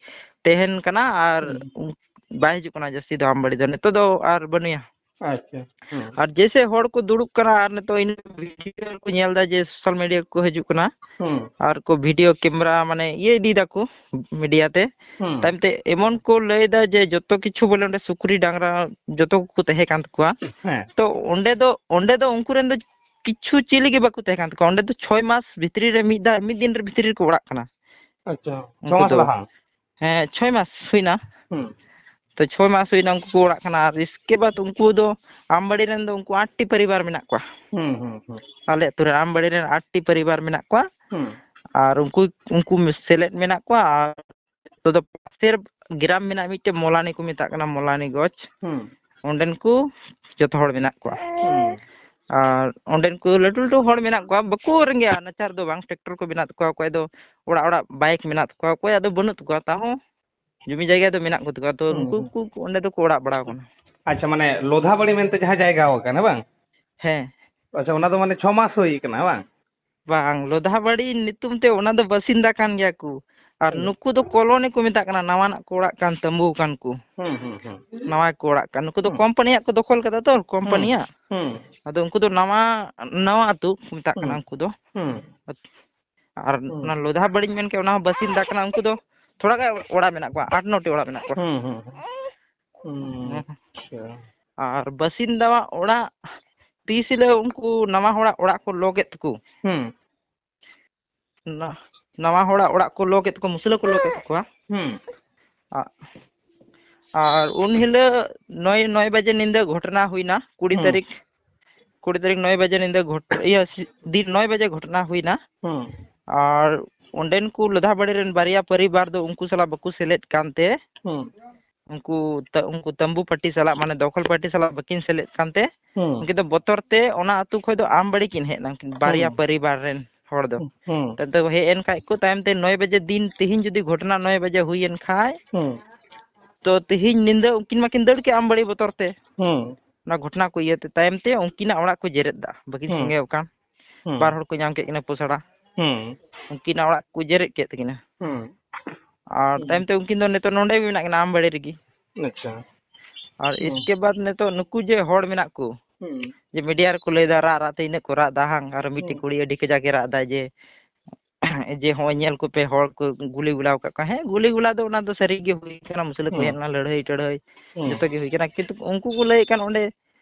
ᱛᱟᱦᱮᱱ ᱠᱟᱱᱟ ᱟᱨ ᱦᱩᱸ᱾ ᱩᱱ-, ᱵᱟᱭ ᱦᱤᱡᱩᱜ ᱠᱟᱱᱟ ᱡᱟᱹᱥᱛᱤ ᱫᱚ ᱟᱢᱵᱟᱲᱤ ᱫᱚ, ᱱᱤᱛᱚᱜ ᱫᱚ ᱟᱨ ᱵᱟᱹᱱᱩᱭᱟ᱾ ᱟᱪᱪᱷᱟ᱾ ᱦᱩᱸ᱾ ᱟᱨ ᱡᱮᱭᱥᱮ ᱦᱚᱲ ᱠᱚ ᱫᱩᱲᱩᱵ ᱠᱟᱱᱟ ᱟᱨ ᱱᱤᱛᱚᱜ ᱤᱱᱟᱹ ᱵᱷᱤᱰᱤᱭᱳ ᱠᱚ ᱧᱮᱞ ᱮᱫᱟ ᱡᱮ ᱥᱳᱥᱟᱞ ᱢᱤᱰᱤᱭᱟ ᱠᱚ ᱦᱤᱡᱩᱜ ᱠᱟᱱᱟ, ᱦᱩᱸ᱾ ᱟᱨ ᱠᱚ ᱵᱷᱤᱰᱤᱭᱳ ᱠᱮᱢᱮᱨᱟ ᱢᱟᱱᱮ ᱤᱭᱟᱹ ᱤᱫᱤᱭ ᱫᱟᱠᱚ ᱢᱤᱰᱤᱭᱟ ᱛᱮ᱾ ᱦᱩᱸ᱾ ᱛᱟᱭᱚᱢ ᱛᱮ ᱮᱢᱚᱱ ᱠᱚ ᱞᱟᱹᱭ ᱮᱫᱟ ᱡᱮ ᱡᱚᱛᱚ ᱠᱤᱪᱷᱩ ᱵᱚᱞᱮ ᱚᱸᱰᱮ ᱥᱩᱠᱨᱤ ᱰᱟᱝᱨᱟ ᱡᱚᱛᱚ ᱠᱚᱠᱚ ᱛᱟᱦᱮᱸ ᱠᱟᱱ ᱛᱟᱠᱚᱣᱟ᱾ ᱦᱮᱸ᱾ ᱛᱚ ᱚᱸᱰᱮ ᱫᱚ, ᱚᱸᱰᱮ ᱫᱚ ᱩᱱᱠᱩ ᱨᱮᱱ ᱫᱚ ᱠᱤᱪᱷᱩ ᱪᱤᱞᱤ ᱜᱮ ᱵᱟᱠᱚ ᱛᱟᱦᱮᱸ ᱠᱟᱱ ᱛᱟᱠᱚᱣᱟ᱾ ᱚᱸᱰᱮ ᱫᱚ ᱪᱷᱚᱭ ᱢᱟᱥ ᱵᱷᱤᱛᱨᱤ ᱨᱮ ᱢᱤᱫ ᱫᱷᱟᱣ, ᱢᱤᱫ ᱫᱤᱱ ᱨᱮ ᱵᱷᱤᱛᱨᱤ ᱨᱮᱠᱚ ᱚᱲᱟᱜ ᱠᱟᱱᱟ᱾ ᱟᱪᱪᱷᱟ, ᱪᱷᱚ ᱩᱱᱠᱩ ᱢᱟᱥ ᱫᱚ᱾ ᱞᱟᱦᱟ? ᱦᱮᱸ, ᱪᱷᱚᱭ ᱢᱟᱥ ᱦᱩᱭᱱᱟ᱾ ᱦᱩᱸ᱾ ᱛᱚ ᱪᱷᱚᱭ ᱢᱟᱥ ᱦᱩᱭᱱᱟ ᱩᱱᱠᱩ ᱠᱚ ᱚᱲᱟᱜ ᱠᱟᱱᱟ, ᱟᱨ ᱤᱥᱠᱮ ᱵᱟᱫ ᱩᱱᱠᱩ ᱫᱚ ᱟᱢᱵᱟᱲᱤ ᱨᱮᱱ ᱫᱚ ᱩᱱᱠᱩ ᱟᱴ ᱴᱤ ᱯᱚᱨᱤᱵᱟᱨ ᱢᱮᱱᱟᱜ ᱠᱚᱣᱟ᱾ ᱦᱩᱸ, ᱦᱩᱸ, ᱦᱩᱸ᱾ ᱟᱞᱮ ᱟᱹᱛᱩ ᱨᱮ ᱟᱢᱵᱟᱲᱤ ᱨᱮᱱ ᱟᱴ ᱴᱤ ᱯᱚᱨᱤᱵᱟᱨ ᱢᱮᱱᱟᱜ ᱠᱚᱣᱟ᱾ ᱦᱩᱸ᱾ ᱟᱨ ᱩᱱᱠᱩ, ᱩᱱᱠᱩ ᱥᱮᱞᱮᱫ ᱢᱮᱱᱟᱜ ᱠᱚᱣᱟ, ᱟᱨ ᱱᱤᱛᱚᱜ ᱫᱚ ᱯᱟᱥᱮᱨ ᱜᱨᱟᱢ ᱢᱮᱱᱟᱜ ᱢᱤᱫᱴᱮᱡ ᱢᱚᱞᱟᱱᱤ ᱠᱚ ᱢᱮᱛᱟᱜ ᱠᱟᱱᱟ, ᱢᱚᱞᱟᱱᱤ ᱜᱚᱡᱽ᱾ ᱦᱩᱸ᱾ ᱚᱸᱰᱮᱱ ᱠᱚ ᱡᱚᱛᱚ ᱦᱚᱲ ᱢᱮᱱᱟᱜ ᱠᱚᱣᱟ᱾ ᱦᱩᱸ᱾ ᱟᱨ ᱚᱸᱰᱮᱱ ᱠᱚ ᱞᱟᱹᱴᱩ ᱞᱟᱹᱴᱩ ᱦᱚᱲ ᱢᱮᱱᱟᱜ ᱠᱚᱣᱟ, ᱵᱟᱠᱚ ᱨᱮᱸᱜᱮᱡᱼᱟ, ᱱᱟᱪᱟᱨ ᱫᱚ ᱵᱟᱝ᱾ ᱴᱨᱟᱠᱴᱚᱨ ᱠᱚ ᱢᱮᱱᱟᱜ ᱛᱟᱠᱚᱣᱟ, ᱚᱠᱚᱭ ᱫᱚ ᱚᱲᱟᱜ ᱚᱲᱟᱜ ᱵᱟᱭᱤᱠ ᱢᱮᱱᱟᱜ ᱛᱟᱠᱚᱣᱟ, ᱚᱠᱚᱭᱟᱜ ᱫᱚ ᱵᱟᱹᱱᱩᱜ ᱛᱟᱠᱚᱣᱟ, ᱛᱟᱦᱚᱸ ᱡᱩᱢᱤ ᱡᱟᱭᱜᱟ ᱫᱚ ᱢᱮᱱᱟᱜ ᱠᱚ ᱛᱟᱠᱚᱣᱟ᱾ ᱛᱚ ᱦᱩᱸ, ᱩᱱᱠᱩ ᱦᱩᱸ᱾ ᱠᱚ ᱚᱸᱰᱮ ᱫᱚᱠᱚ ᱚᱲᱟᱜ ᱵᱟᱲᱟᱣ ᱠᱟᱱᱟ᱾ ᱟᱪᱪᱷᱟ, ᱢᱟᱱᱮ ᱞᱳᱫᱷᱟ ᱵᱟᱲᱤ ᱢᱮᱱᱛᱮ ᱡᱟᱦᱟᱸ ᱡᱟᱭᱜᱟ ᱠᱟᱱᱟ ᱵᱟᱝ? ᱦᱮᱸ᱾ ᱟᱪᱪᱷᱟ, ᱚᱱᱟ ᱫᱚ ᱢᱟᱱᱮ ᱪᱷᱚ ᱢᱟᱥ ᱦᱩᱭ ᱠᱟᱱᱟ ᱵᱟᱝ? ᱵᱟᱝ, ᱞᱳᱫᱷᱟ ᱵᱟᱲᱤ ᱧᱩᱛᱩᱢ ᱛᱮ ᱚᱱᱟ ᱫᱚ ᱵᱟᱥᱤᱱᱫᱟ ᱠᱟᱱ ᱜᱮᱭᱟ ᱠᱚ᱾ ᱟᱨ ᱦᱩᱸ᱾ ᱱᱩᱠᱩ ᱫᱚ ᱠᱚᱞᱚᱱᱤ ᱠᱚ ᱢᱮᱛᱟᱜ ᱠᱟᱱᱟ, ᱱᱟᱣᱟᱱᱟᱜ ᱠᱚ ᱚᱲᱟᱜ ᱠᱟᱱ, ᱛᱟᱹᱢᱵᱩ ᱠᱟᱱ ᱠᱚ᱾ ᱦᱩᱸ, ᱦᱩᱸ, ᱦᱩᱸ᱾ ᱱᱟᱣᱟ ᱠᱚ ᱚᱲᱟᱜ ᱠᱟᱱ᱾ ᱱᱩᱠᱩ ᱫᱚ ᱦᱩᱸ᱾ ᱠᱳᱢᱯᱟᱱᱤᱭᱟᱜ ᱠᱚ ᱫᱚᱠᱷᱚᱞ ᱠᱟᱫᱟ ᱛᱚ, ᱦᱩᱸ᱾ ᱠᱳᱢᱯᱟᱱᱤᱭᱟᱜ᱾ ᱦᱩᱸ᱾ ᱟᱫᱚ ᱩᱱᱠᱩ ᱫᱚ ᱱᱟᱣᱟ, ᱱᱟᱣᱟ ᱟᱹᱛᱩ ᱠᱚ ᱢᱮᱛᱟᱜ ᱠᱟᱱᱟ ᱦᱩᱸ᱾ ᱩᱱᱠᱩ ᱫᱚ᱾ ᱦᱩᱸ᱾ ᱟᱨ ᱦᱩᱸ᱾ ᱚᱱᱟ ᱞᱳᱫᱷᱟ ᱵᱟᱲᱤᱧ ᱢᱮᱱ ᱠᱮᱫ, ᱚᱱᱟ ᱦᱚᱸ ᱵᱟᱥᱤᱱᱫᱟ ᱠᱟᱱᱟ᱾ ᱩᱱᱠᱩ ᱫᱚ ᱛᱷᱚᱲᱟ ᱜᱟᱱ ᱚᱲᱟᱜ ᱢᱮᱱᱟᱜ ᱠᱚᱣᱟ, ᱟᱴ ᱱᱚᱴᱤ ᱚᱲᱟᱜ ᱢᱮᱱᱟᱜ ᱠᱚᱣᱟ᱾ ᱦᱩᱸ, ᱦᱩᱸ, ᱦᱩᱸ᱾ ᱦᱩᱸ, ᱦᱮᱸ᱾ ᱟᱪᱪᱷᱟ᱾ ᱟᱨ ᱵᱟᱥᱤᱱᱫᱟᱣᱟᱜ ᱚᱲᱟᱜ ᱛᱤᱥ ᱦᱤᱞᱳᱜ ᱩᱱᱠᱩ ᱱᱟᱣᱟ ᱦᱚᱲᱟᱜ ᱚᱲᱟᱜ ᱠᱚ ᱞᱚ ᱠᱮᱫ ᱛᱟᱠᱚ᱾ ᱦᱩᱸ᱾ ᱱᱟ-, ᱱᱟᱣᱟ ᱦᱚᱲᱟᱜ ᱚᱲᱟᱜ ᱠᱚ ᱞᱚ ᱠᱮᱫ ᱛᱟᱠᱚ, ᱢᱩᱥᱞᱟᱹ ᱠᱚ ᱞᱚ ᱠᱮᱫ ᱛᱟᱠᱚᱣᱟ᱾ ᱦᱩᱸ᱾ ᱟ-, ᱟᱨ ᱩᱱ ᱦᱤᱞᱳᱜ ᱱᱚᱭ, ᱱᱚᱭ ᱵᱟᱡᱮ ᱧᱤᱫᱟᱹ ᱜᱷᱚᱴᱚᱱᱟ ᱦᱩᱭᱱᱟ, ᱠᱩᱲᱤ ᱦᱩᱸ᱾ ᱛᱟᱹᱨᱤᱠᱷ, ᱠᱩᱲᱤ ᱛᱟᱹᱨᱤᱠᱷ ᱱᱚᱭ ᱵᱟᱡᱮ ᱧᱤᱫᱟᱹ ᱜᱷᱚᱴ-, ᱤᱭᱟᱹ, ᱥᱤ-, ᱫᱤᱱ ᱱᱚᱭ ᱵᱟᱡᱮ ᱜᱷᱚᱴᱚᱱᱟ ᱦᱩᱭᱱᱟ᱾ ᱦᱩᱸ᱾ ᱟᱨ ᱚᱸᱰᱮᱱ ᱠᱚ ᱞᱳᱫᱷᱟ ᱵᱟᱲᱤ ᱨᱮᱱ ᱵᱟᱨᱭᱟ ᱯᱚᱨᱤᱵᱟᱨ ᱫᱚ ᱩᱱᱠᱩ ᱥᱟᱞᱟᱜ ᱵᱟᱠᱚ ᱥᱮᱞᱮᱫ ᱠᱟᱱᱛᱮ, ᱦᱩᱸ᱾ ᱩᱱᱠᱩ ᱛᱟ-, ᱩᱱᱠᱩ ᱛᱟᱢᱵᱩ ᱯᱟᱨᱴᱤ ᱥᱟᱞᱟᱜ, ᱢᱟᱱᱮ ᱫᱚᱠᱷᱚᱞ ᱯᱟᱨᱴᱤ ᱥᱟᱞᱟᱜ ᱵᱟᱹᱠᱤᱱ ᱥᱮᱞᱮᱫ ᱠᱟᱱᱛᱮ, ᱦᱩᱸ᱾ ᱩᱱᱠᱤᱱ ᱫᱚ ᱵᱚᱛᱚᱨ ᱛᱮ ᱚᱱᱟ ᱟᱹᱛᱩ ᱠᱷᱚᱱ ᱫᱚ ᱟᱢᱵᱟᱲᱤ ᱠᱤᱱ ᱦᱮᱡ ᱞᱮᱱ, ᱵᱟᱨᱭᱟ ᱦᱩᱸ᱾ ᱯᱚᱨᱤᱵᱟᱨ ᱨᱮᱱ ᱦᱚᱲ ᱫᱚ᱾ ᱦᱩᱸ, ᱦᱩᱸ᱾ ᱛᱟᱭᱚᱢ ᱛᱮ ᱦᱮᱡ ᱮᱱ ᱠᱷᱟᱡ ᱠᱚ, ᱛᱟᱭᱚᱢ ᱛᱮ ᱱᱚᱭ ᱵᱟᱡᱮ ᱫᱤᱱ, ᱛᱤᱦᱤᱧ ᱡᱩᱫᱤ ᱜᱷᱚᱴᱚᱱᱟ ᱱᱚᱭ ᱵᱟᱡᱮ ᱦᱩᱭᱮᱱ ᱠᱷᱟᱡ, ᱦᱩᱸ᱾ ᱛᱚ ᱛᱤᱦᱤᱧ ᱧᱤᱫᱟᱹ ᱩᱱᱠᱤᱱ ᱢᱟᱠᱤᱱ ᱫᱟᱹᱲ ᱠᱮᱫ ᱟᱢᱵᱟᱲᱤ ᱵᱚᱛᱚᱨ ᱛᱮ᱾ ᱦᱩᱸ᱾ ᱚᱱᱟ ᱜᱷᱚᱴᱚᱱᱟ ᱠᱚ ᱤᱭᱟᱹᱛᱮ, ᱛᱟᱭᱚᱢ ᱛᱮ ᱩᱱᱠᱤᱱᱟᱜ ᱚᱲᱟᱜ ᱠᱚ ᱡᱮᱨᱮᱫ ᱫᱟ, ᱵᱟᱹᱠᱤᱱ ᱦᱩᱸ᱾ ᱥᱚᱸᱜᱮ ᱟᱠᱟᱱ᱾ ᱦᱩᱸ᱾ ᱵᱟᱨ ᱦᱚᱲ ᱠᱚ ᱧᱟᱢ ᱠᱮᱫ ᱠᱤᱱᱟ ᱯᱚᱥᱲᱟ᱾ ᱦᱩᱸ᱾ ᱩᱱᱠᱤᱱᱟᱜ ᱚᱲᱟᱜ ᱠᱚ ᱡᱮᱨᱮᱫ ᱠᱮᱫ ᱛᱟᱹᱠᱤᱱᱟ᱾ ᱦᱩᱸ᱾ ᱟᱨ ᱦᱩᱸ᱾ ᱛᱟᱭᱚᱢ ᱛᱮ ᱩᱱᱠᱤᱱ ᱫᱚ ᱱᱤᱛᱚᱜ ᱱᱚᱸᱰᱮ ᱜᱮ ᱢᱮᱱᱟᱜ ᱠᱤᱱᱟ, ᱟᱢᱵᱟᱲᱤ ᱨᱮᱜᱮ᱾ ᱟᱪᱪᱷᱟ᱾ ᱟᱨ ᱦᱩᱸ᱾ ᱤᱥᱠᱮ ᱵᱟᱫ ᱱᱤᱛᱚᱜ ᱱᱩᱠᱩ ᱡᱮ ᱦᱚᱲ ᱢᱮᱱᱟᱜ ᱠᱚ, ᱦᱩᱸ᱾ ᱡᱮ ᱢᱤᱰᱤᱭᱟ ᱨᱮᱠᱚ ᱞᱟᱹᱭᱫᱟ, ᱨᱟᱜ ᱨᱟᱜ ᱛᱮ ᱤᱱᱟᱹᱜ ᱠᱚ ᱨᱟᱜ ᱮᱫᱟ, ᱦᱟᱝ, ᱟᱨ ᱢᱤᱫᱴᱤᱡ ᱦᱩᱸ᱾ ᱠᱩᱲᱤ ᱟᱹᱰᱤ ᱠᱟᱡᱟᱠ ᱮ ᱨᱟᱜ ᱮᱫᱟ ᱡᱮ, ᱡᱮ ᱦᱚᱸᱜᱼᱚᱭ ᱧᱮᱞ ᱠᱚᱯᱮ, ᱦᱚᱲ ᱠᱚ ᱜᱩᱞᱤ ᱜᱚᱞᱟᱣ ᱟᱠᱟᱫ ᱠᱚᱣᱟ᱾ ᱦᱮᱸ, ᱜᱩᱞᱤ ᱜᱚᱞᱟ ᱫᱚ ᱚᱱᱟ ᱫᱚ ᱥᱟᱹᱨᱤ ᱜᱮ ᱦᱩᱭ ᱠᱟᱱᱟ, ᱢᱩᱥᱞᱟᱹ ᱠᱚ ᱦᱩᱸ᱾ ᱦᱮᱡ ᱞᱮᱱᱟ, ᱞᱟᱹᱲᱦᱟᱹᱭ ᱴᱟᱹᱲᱦᱟᱹᱭ ᱦᱩᱸ᱾ ᱡᱚᱛᱚ ᱜᱮ ᱦᱩᱭ ᱠᱟᱱᱟ, ᱠᱤᱱᱛᱩ ᱩᱱᱠᱩ ᱠᱚ ᱞᱟᱹᱭᱮᱫ ᱠᱟᱱ ᱚᱸᱰᱮ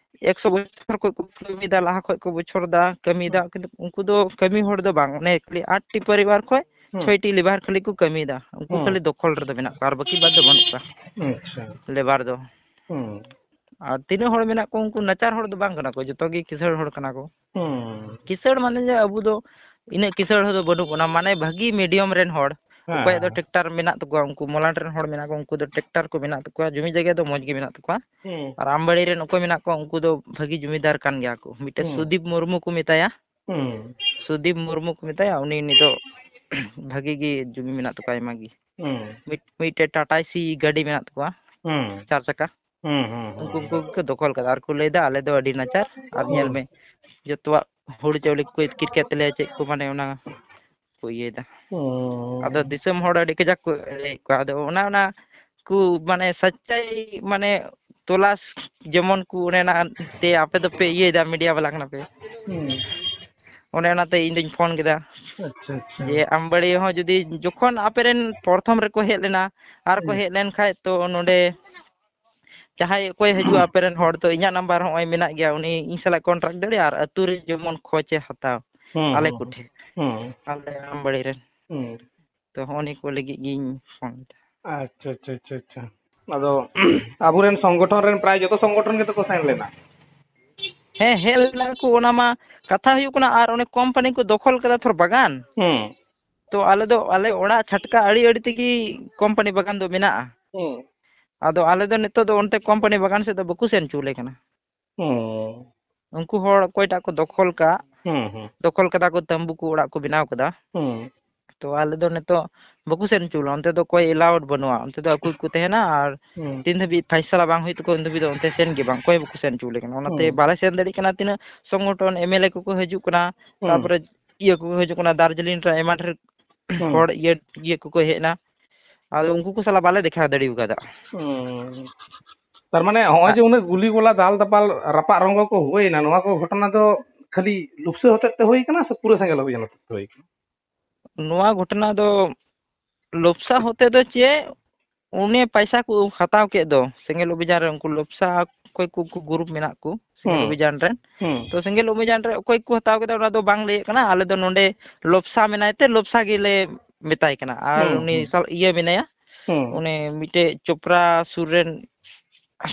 ᱮᱠᱥᱚ ᱵᱚᱪᱷᱚᱨ ᱠᱷᱚᱡ ᱠᱚ ᱠᱟᱹᱢᱤᱭᱮᱫᱟ, ᱞᱟᱦᱟ ᱠᱷᱚᱡ ᱠᱚ ᱵᱚᱪᱷᱚᱨ ᱫᱟ, ᱠᱟᱹᱢᱤᱭᱮᱫᱟ, ᱦᱩᱸ᱾ ᱠᱤᱱᱛᱩ ᱩᱱᱠᱩ ᱫᱚ ᱠᱟᱹᱢᱤ ᱦᱚᱲ ᱫᱚ ᱵᱟᱝ, ᱚᱱᱮ ᱠᱷᱟᱹᱞᱤ ᱟᱴ ᱴᱤ ᱯᱚᱨᱤᱵᱟᱨ ᱠᱷᱚᱡ ᱦᱩᱸ᱾ ᱪᱷᱚᱭ ᱴᱤ ᱞᱮᱵᱟᱨ ᱠᱷᱟᱹᱞᱤ ᱠᱚ ᱠᱟᱹᱢᱤᱭᱮᱫᱟ, ᱩᱱᱠᱩ ᱦᱩᱸ᱾ ᱠᱷᱟᱹᱞᱤ ᱫᱚᱠᱷᱚᱞ ᱨᱮᱫᱚ ᱢᱮᱱᱟᱜ ᱠᱚᱣᱟ, ᱟᱨ ᱵᱟᱹᱠᱤ ᱵᱟᱫ ᱫᱚ ᱵᱟᱹᱱᱩᱜ ᱠᱚᱣᱟ ᱟᱪᱪᱷᱟ᱾ ᱞᱮᱵᱟᱨ ᱫᱚ᱾ ᱦᱩᱸ᱾ ᱟᱨ ᱛᱤᱱᱟᱹᱜ ᱦᱚᱲ ᱢᱮᱱᱟᱜ ᱠᱚ, ᱩᱱᱠᱩ ᱱᱟᱪᱟᱨ ᱦᱚᱲ ᱫᱚ ᱵᱟᱝ ᱠᱟᱱᱟ ᱠᱚ, ᱡᱚᱛᱚ ᱜᱮ ᱠᱤᱥᱟᱹᱬ ᱦᱚᱲ ᱠᱟᱱᱟ ᱠᱚ᱾ ᱦᱩᱸ᱾ ᱠᱤᱥᱟᱹᱬ ᱢᱟᱱᱮ ᱡᱮ ᱟᱵᱚ ᱫᱚ ᱤᱱᱟᱹᱜ ᱠᱤᱥᱟᱹᱬ ᱦᱚᱲ ᱫᱚ ᱵᱟᱹᱱᱩᱜ ᱵᱚᱱᱟ, ᱢᱟᱱᱮ ᱵᱷᱟᱹᱜᱤ ᱢᱤᱰᱤᱭᱟᱢ ᱨᱮᱱ ᱦᱚᱲ, ᱦᱮᱸ, ᱚᱠᱚᱭᱟᱜ ᱫᱚ ᱦᱮᱸ᱾ ᱴᱨᱟᱠᱴᱟᱨ ᱢᱮᱱᱟᱜ ᱛᱟᱠᱚᱣᱟ, ᱩᱱᱠᱩ ᱢᱚᱞᱟᱴ ᱨᱮᱱ ᱦᱚᱲ ᱢᱮᱱᱟᱜ ᱠᱚᱣᱟ, ᱩᱱᱠᱩ ᱫᱚ ᱴᱨᱟᱠᱴᱟᱨ ᱠᱚ ᱢᱮᱱᱟᱜ ᱛᱟᱠᱚᱣᱟ, ᱡᱩᱢᱤ ᱡᱟᱭᱜᱟ ᱫᱚ ᱢᱚᱡᱽ ᱜᱮ ᱢᱮᱱᱟᱜ ᱛᱟᱠᱚᱣᱟ᱾ ᱦᱩᱸ᱾ ᱟᱨ ᱟᱢᱵᱟᱲᱤ ᱨᱮᱱ ᱚᱠᱚᱭ ᱢᱮᱱᱟᱜ ᱠᱚᱣᱟ, ᱩᱱᱠᱩ ᱫᱚ ᱵᱷᱟᱹᱜᱤ ᱡᱩᱢᱤᱫᱟᱨ ᱠᱟᱱ ᱜᱮᱭᱟ ᱠᱚ᱾ ᱢᱤᱫᱴᱮᱡ ᱦᱩᱸ᱾ ᱥᱩᱫᱤᱯ ᱢᱩᱨᱢᱩ ᱠᱚ ᱢᱮᱛᱟᱭᱟ, ᱦᱩᱸ᱾ ᱥᱩᱫᱤᱯ ᱢᱩᱨᱢᱩ ᱠᱚ ᱢᱮᱛᱟᱭᱟ, ᱩᱱᱤ ᱱᱤᱛᱚᱜ ᱵᱷᱟᱹᱜᱤ ᱜᱮ ᱡᱩᱢᱤ ᱢᱮᱱᱟᱜ ᱛᱟᱠᱚᱣᱟ ᱟᱭᱢᱟ ᱜᱮ᱾ ᱦᱩᱸ᱾ ᱢᱤᱫ-, ᱢᱤᱫᱴᱮᱡ ᱴᱟᱴᱟ ᱮᱥᱤ ᱜᱟᱹᱰᱤ ᱢᱮᱱᱟᱜ ᱛᱟᱠᱚᱣᱟ, ᱦᱩᱸ᱾ ᱪᱟᱨ ᱪᱟᱠᱟ᱾ ᱦᱩᱸ, ᱦᱩᱸ, ᱦᱩᱸ, ᱩᱱᱠᱩ ᱦᱩᱸ᱾ ᱠᱚᱜᱮ ᱠᱚ ᱫᱚᱠᱷᱚᱞ ᱠᱟᱫᱟ ᱟᱨ ᱠᱚ ᱞᱟᱹᱭᱫᱟ, "ᱟᱞᱮ ᱫᱚ ᱟᱹᱰᱤ ᱱᱟᱪᱟᱨ, ᱟᱨ ᱧᱮᱞ ᱦᱩᱸ᱾ ᱢᱮ, ᱡᱚᱛᱚᱣᱟᱜ ᱦᱩᱲᱩ ᱪᱟᱣᱞᱮ ᱠᱚᱠᱚ ᱤᱛᱠᱤᱨ ᱠᱮᱫ ᱛᱟᱞᱮᱭᱟ", ᱪᱮᱫ ᱠᱚ ᱢᱟᱱᱮ ᱚᱱᱟ ᱠᱚ ᱤᱭᱟᱹᱭᱮᱫᱟ᱾ ᱦᱩᱸ᱾ ᱟᱫᱚ ᱫᱤᱥᱚᱢ ᱦᱚᱲ ᱟᱹᱰᱤ ᱠᱟᱡᱟᱠ ᱠᱚ ᱮᱲᱮᱭᱮᱫ ᱠᱚᱣᱟ᱾ ᱟᱫᱚ ᱚᱱᱟ, ᱚᱱᱟ ᱠᱚ ᱢᱟᱱᱮ ᱥᱟᱪᱟᱭ ᱢᱟᱱᱮ ᱛᱚᱞᱟᱥ ᱡᱮᱢᱚᱱ ᱠᱚ ᱚᱱᱮ ᱚᱱᱟ ᱛᱮ ᱟᱯᱮ ᱫᱚᱯᱮ ᱤᱭᱟᱹᱭᱮᱫᱟ, ᱢᱤᱰᱤᱭᱟ ᱵᱟᱞᱟ ᱠᱟᱱᱟ ᱯᱮ᱾ ᱦᱩᱸ᱾ ᱚᱱᱮ ᱚᱱᱟᱛᱮ ᱤᱧ ᱫᱚᱧ ᱯᱷᱳᱱ ᱠᱮᱫᱟ᱾ ᱟᱪᱪᱷᱟ, ᱟᱪᱪᱷᱟ᱾ ᱡᱮ ᱟᱢᱵᱟᱲᱤ ᱦᱚᱸ ᱡᱩᱫᱤ ᱡᱚᱠᱷᱚᱱ ᱟᱯᱮ ᱨᱮᱱ ᱯᱨᱚᱛᱷᱚᱢ ᱨᱮᱠᱚ ᱦᱮᱡ ᱞᱮᱱᱟ, ᱟᱨ ᱠᱚ ᱦᱩᱸ᱾ ᱦᱮᱡ ᱞᱮᱱ ᱠᱷᱟᱡ ᱛᱚ ᱱᱚᱰᱮ ᱡᱟᱦᱟᱸᱭ ᱚᱠᱚᱭ ᱦᱤᱡᱩᱜᱼᱟ ᱟᱯᱮ ᱨᱮᱱ ᱦᱚᱲ, ᱛᱚ ᱤᱧᱟᱹᱜ ᱱᱟᱢᱵᱟᱨ ᱦᱚᱸᱜᱼᱚᱭ ᱢᱮᱱᱟᱜ ᱜᱮᱭᱟ, ᱩᱱᱤ ᱤᱧ ᱥᱟᱞᱟᱜ ᱠᱚᱱᱴᱨᱟᱠᱴ ᱫᱟᱲᱮᱭᱟᱜᱼᱟ ᱟᱨ ᱟᱹᱛᱩ ᱨᱮ ᱡᱮᱢᱚᱱ ᱠᱷᱚᱡᱽ ᱮ ᱦᱟᱛᱟᱣ ᱦᱩᱸ, ᱟᱞᱮ ᱦᱩᱸ, ᱠᱚᱴᱷᱮᱱ, ᱦᱩᱸ᱾ ᱟᱞᱮ ᱟᱢᱵᱟᱲᱤ ᱨᱮᱱ᱾ ᱦᱩᱸ᱾ ᱛᱚ ᱦᱚᱸᱜᱼᱚ ᱱᱤᱭᱟᱹ ᱠᱚ ᱞᱟᱹᱜᱤᱫ ᱜᱤᱧ ᱯᱷᱳᱱ ᱮᱫᱟ᱾ ᱟᱪᱪᱷᱟ, ᱟᱪᱪᱷᱟ, ᱟᱪᱪᱷᱟ, ᱟᱪᱪᱷᱟ᱾ ᱟᱫᱚ ᱟᱵᱚᱨᱮᱱ ᱥᱚᱝᱜᱚᱴᱷᱚᱱ ᱨᱮᱱ ᱯᱨᱟᱭ ᱡᱚᱛᱚ ᱥᱚᱝᱜᱚᱴᱷᱚᱱ ᱜᱮᱛᱚ ᱠᱚ ᱥᱮᱱ ᱞᱮᱱᱟ? ᱦᱮᱸ, ᱦᱮᱡ ᱞᱮᱱᱟ ᱠᱚ, ᱚᱱᱟ ᱢᱟ ᱠᱟᱛᱷᱟ ᱦᱩᱭᱩᱜ ᱠᱟᱱᱟ, ᱟᱨ ᱚᱱᱮ ᱠᱳᱢᱯᱟᱱᱤ ᱠᱚ ᱫᱚᱠᱷᱚᱞ ᱠᱟᱫᱟ ᱛᱷᱚᱨ ᱵᱟᱜᱟᱱ᱾ ᱦᱩᱸ᱾ ᱛᱚ ᱟᱞᱮ ᱫᱚ, ᱟᱞᱮ ᱚᱲᱟᱜ ᱪᱷᱟᱴᱠᱟ ᱟᱲᱮ ᱟᱲᱮ ᱛᱮᱜᱮ ᱠᱳᱢᱯᱟᱱᱤ ᱵᱟᱜᱟᱱ ᱫᱚ ᱢᱮᱱᱟᱜᱼᱟ᱾ ᱦᱩᱸ᱾ ᱟᱫᱚ ᱟᱞᱮ ᱫᱚ ᱱᱤᱛᱚᱜ ᱫᱚ ᱚᱱᱛᱮ ᱠᱳᱢᱯᱟᱱᱤ ᱵᱟᱜᱟᱱ ᱥᱮᱫ ᱫᱚ ᱵᱟᱠᱚ ᱥᱮᱱ ᱦᱚᱪᱚ ᱟᱞᱮ ᱠᱟᱱᱟ᱾ ᱦᱩᱸ᱾ ᱩᱱᱠᱩ ᱦᱚᱲ ᱚᱠᱚᱭᱴᱟᱜ ᱠᱚ ᱫᱚᱠᱷᱚᱞ ᱠᱟᱜ, ᱦᱩᱸ, ᱦᱩᱸ᱾ ᱫᱚᱠᱷᱚᱞ ᱠᱟᱫᱟ ᱠᱚ, ᱛᱟᱢᱵᱩ ᱠᱚ ᱚᱲᱟᱜ ᱠᱚ ᱵᱮᱱᱟᱣ ᱠᱟᱫᱟ᱾ ᱦᱩᱸ᱾ ᱛᱚ ᱟᱞᱮ ᱫᱚ ᱱᱤᱛᱚᱜ ᱵᱟᱠᱚ ᱥᱮᱱ ᱦᱚᱪᱚ ᱞᱮᱭᱟ, ᱚᱱᱛᱮ ᱫᱚ ᱚᱠᱚᱭ allowed ᱵᱟᱹᱱᱩᱜᱼᱟ, ᱚᱱᱛᱮ ᱫᱚ ᱟᱠᱚ ᱜᱮᱠᱚ ᱛᱟᱦᱮᱱᱟ, ᱟᱨ ᱦᱩᱸ᱾ ᱛᱤᱱ ᱫᱷᱟᱹᱵᱤᱡ ᱯᱷᱟᱭᱥᱟᱞᱟ ᱵᱟᱝ ᱦᱩᱭᱩᱜ ᱛᱟᱠᱚᱣᱟ, ᱩᱱ ᱫᱷᱟᱹᱵᱤᱡ ᱫᱚ ᱚᱱᱛᱮ ᱥᱮᱱ ᱜᱮ ᱵᱟᱝ, ᱚᱠᱚᱭ ᱦᱚᱸ ᱵᱟᱠᱚ ᱥᱮᱱ ᱦᱚᱪᱚ ᱞᱮ ᱠᱟᱱᱟ᱾ ᱚᱱᱟᱛᱮ ᱦᱩᱸ᱾ ᱵᱟᱞᱮ ᱥᱮᱱ ᱫᱟᱲᱮᱭᱟᱜ ᱠᱟᱱᱟ᱾ ᱛᱤᱱᱟᱹᱜ ᱥᱚᱝᱜᱚᱴᱷᱚᱱ, ᱮᱢ ᱮᱞ ᱮ ᱠᱚᱠᱚ ᱦᱤᱡᱩᱜ ᱠᱟᱱᱟ, ᱦᱩᱸ᱾ ᱛᱟᱨᱯᱚᱨᱮ ᱤᱭᱟᱹ ᱠᱚᱠᱚ ᱦᱤᱡᱩᱜ ᱠᱟᱱᱟ, ᱫᱟᱨᱡᱤᱞᱤᱝ ᱨᱮ ᱟᱭᱢᱟ ᱰᱷᱮᱨ ᱦᱩᱸ᱾ ᱦᱚᱲ ᱤᱭᱟᱹ, ᱤᱭᱟᱹ ᱠᱚᱠᱚ ᱦᱮᱡ ᱮᱱᱟ, ᱟᱫᱚ ᱩᱱᱠᱩ ᱠᱚ ᱥᱟᱞᱟᱜ ᱵᱟᱞᱮ ᱫᱮᱠᱷᱟ ᱫᱟᱲᱮ ᱟᱠᱟᱫᱟ᱾ ᱦᱩᱸ᱾ ᱛᱟᱨ ᱢᱟᱱᱮ ᱦᱚᱸᱜᱼᱚᱭ ᱡᱮ ᱩᱱᱟᱹᱜ ᱜᱩᱞᱤ ᱜᱚᱞᱟ, ᱫᱟᱞ ᱫᱟᱯᱟᱞ, ᱨᱟᱯᱟᱜ ᱨᱚᱝᱜᱚ ᱠᱚ ᱦᱩᱭᱱᱟ, ᱱᱚᱣᱟ ᱠᱚ ᱜᱷᱚᱴᱚᱱᱟ ᱫᱚ ᱠᱷᱟᱹᱞᱤ ᱞᱩᱯᱥᱟ ᱦᱚᱛᱮᱡ ᱛᱮ ᱦᱩᱭ ᱠᱟᱱᱟ ᱥᱮ ᱯᱩᱨᱟᱹ ᱥᱮᱸᱜᱮᱞ ᱚᱵᱷᱤᱡᱟᱱ ᱦᱚᱛᱮᱡ ᱛᱮ ᱦᱩᱭ ᱠᱟᱱᱟ? ᱱᱚᱣᱟ ᱜᱷᱚᱴᱚᱱᱟ ᱫᱚ ᱞᱚᱯᱥᱟ ᱦᱚᱛᱮ ᱫᱚ ᱪᱮᱫ, ᱩᱱᱤ ᱯᱟᱭᱥᱟ ᱠᱚ ᱦᱟᱛᱟᱣ ᱠᱮᱫ ᱫᱚ ᱥᱮᱸᱜᱮᱞ ᱚᱵᱷᱤᱡᱟᱱ ᱨᱮ, ᱩᱱᱠᱩ ᱞᱚᱯᱥᱟ ᱚᱠᱚᱭ ᱠᱚ, ᱩᱱᱠᱩ ᱜᱨᱩᱯ ᱢᱮᱱᱟᱜ ᱠᱚ ᱥᱮᱸᱜᱮᱞ ᱦᱩᱸ᱾ ᱚᱵᱷᱤᱡᱟᱱ ᱨᱮᱱ᱾ ᱦᱩᱸ᱾ ᱛᱚ ᱥᱮᱸᱜᱮᱞ ᱚᱵᱷᱤᱡᱟᱱ ᱨᱮ ᱚᱠᱚᱭ ᱠᱚ ᱦᱟᱛᱟᱣ ᱠᱮᱫᱟ, ᱚᱱᱟ ᱫᱚ ᱵᱟᱝ ᱞᱟᱹᱭᱟᱹᱜ ᱠᱟᱱᱟ᱾ ᱟᱞᱮ ᱫᱚ ᱱᱚᱰᱮ ᱞᱚᱯᱥᱟ ᱢᱮᱱᱟᱭ ᱛᱮ ᱞᱚᱯᱥᱟ ᱜᱮᱞᱮ ᱢᱮᱛᱟᱭ ᱠᱟᱱᱟ᱾ ᱟᱨ ᱦᱩᱸ, ᱩᱱᱤ ᱦᱩᱸ᱾ ᱥᱟᱞ-, ᱤᱭᱟᱹ ᱢᱮᱱᱟᱭᱟ, ᱦᱩᱸ᱾ ᱩᱱᱤ ᱢᱤᱫᱴᱮᱡ ᱪᱳᱯᱨᱟ ᱥᱩᱨ ᱨᱮᱱ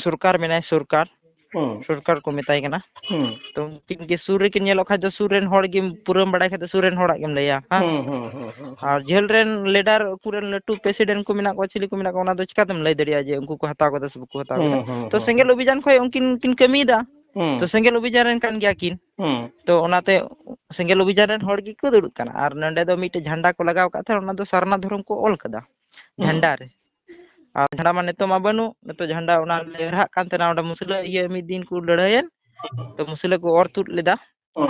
ᱥᱚᱨᱠᱟᱨ ᱢᱮᱱᱟᱭ, ᱥᱚᱨᱠᱟᱨ᱾ ᱦᱩᱸ᱾ ᱥᱚᱨᱠᱟᱨ ᱠᱚ ᱢᱮᱛᱟᱭ ᱠᱟᱱᱟ᱾ ᱦᱩᱸ᱾ ᱛᱚ ᱩᱱᱠᱤᱱ ᱜᱮ ᱥᱩᱨ ᱨᱮᱠᱤᱱ ᱧᱮᱞᱚᱜ ᱠᱷᱟᱡ ᱫᱚ ᱥᱩᱨ ᱨᱮᱱ ᱦᱚᱲ ᱜᱮᱢ, ᱯᱩᱨᱟᱹᱢ ᱵᱟᱲᱟᱭ ᱠᱷᱟᱡ ᱫᱚ ᱥᱩᱨ ᱨᱮᱱ ᱦᱚᱲᱟᱜ ᱜᱮᱢ ᱞᱟᱹᱭᱟ, ᱦᱮᱸ? ᱦᱩᱸ, ᱦᱩᱸ, ᱦᱩᱸ, ᱦᱩᱸ, ᱦᱩᱸ᱾ ᱟᱨ ᱡᱷᱟᱹᱞ ᱨᱮᱱ ᱞᱤᱰᱟᱨ, ᱩᱱᱠᱩ ᱨᱮᱱ ᱞᱟᱹᱴᱩ ᱯᱨᱮᱥᱤᱰᱮᱱᱴ ᱠᱚ ᱢᱮᱱᱟᱜ ᱠᱚᱣᱟ, ᱪᱤᱞᱤ ᱠᱚ ᱢᱮᱱᱟᱜ ᱠᱚᱣᱟ, ᱚᱱᱟ ᱫᱚ ᱪᱤᱠᱟᱛᱮᱢ ᱞᱟᱹᱭ ᱫᱟᱲᱮᱭᱟᱜᱼᱟ ᱡᱮ ᱩᱱᱠᱩ ᱠᱚ ᱦᱟᱛᱟᱣ ᱠᱟᱫᱟ ᱥᱮ ᱵᱟᱠᱚ ᱦᱟᱛᱟᱣ ᱠᱟᱫᱟ? ᱦᱩᱸ, ᱦᱩᱸ, ᱛᱚ ᱦᱩᱸ᱾ ᱥᱮᱸᱜᱮᱞ ᱚᱵᱷᱤᱡᱟᱱ ᱠᱷᱚᱡ ᱩᱱᱠᱤᱱ ᱠᱤᱱ ᱠᱟᱹᱢᱤᱭᱮᱫᱟ᱾ ᱦᱩᱸ᱾ ᱛᱚ ᱥᱮᱸᱜᱮᱞ ᱚᱵᱷᱤᱡᱟᱱ ᱨᱮᱱ ᱠᱟᱱ ᱜᱮᱭᱟ ᱠᱤᱱ᱾ ᱦᱩᱸ᱾ ᱛᱚ ᱚᱱᱟᱛᱮ ᱥᱮᱸᱜᱮᱞ ᱚᱵᱷᱤᱡᱟᱱ ᱨᱮᱱ ᱦᱚᱲ ᱜᱮᱠᱚ ᱫᱩᱲᱩᱵ ᱠᱟᱱᱟ᱾ ᱟᱨ ᱱᱚᱸᱰᱮ ᱫᱚ ᱢᱤᱫᱴᱮᱡ ᱡᱷᱟᱱᱰᱟ ᱠᱚ ᱞᱟᱜᱟᱣ ᱠᱟᱫ ᱛᱟᱦᱮᱸᱱᱟ, ᱚᱱᱟ ᱫᱚ ᱥᱟᱨᱱᱟ ᱫᱷᱚᱨᱚᱢ ᱠᱚ ᱚᱞ ᱠᱟᱫᱟ᱾ ᱦᱩᱸ᱾ ᱡᱷᱟᱱᱰᱟ ᱨᱮ᱾ ᱟᱨ ᱡᱷᱟᱱᱰᱟ ᱢᱟ ᱱᱤᱛᱚᱜ ᱢᱟ ᱵᱟᱹᱱᱩᱜ, ᱱᱤᱛᱚᱜ ᱡᱷᱟᱱᱰᱟ ᱚᱱᱟ ᱞᱮᱨᱦᱟᱜ ᱠᱟᱱ ᱛᱟᱦᱮᱱᱟ, ᱚᱸᱰᱮ ᱢᱩᱥᱞᱟᱹ ᱤᱭᱟᱹ ᱢᱤᱫ ᱫᱤᱱ ᱠᱚ ᱞᱟᱹᱲᱦᱟᱹᱭᱮᱱ, ᱛᱚ ᱢᱩᱥᱞᱟᱹ ᱠᱚ ᱚᱨ ᱛᱩᱫ ᱞᱮᱫᱟ᱾ ᱦᱩᱸ᱾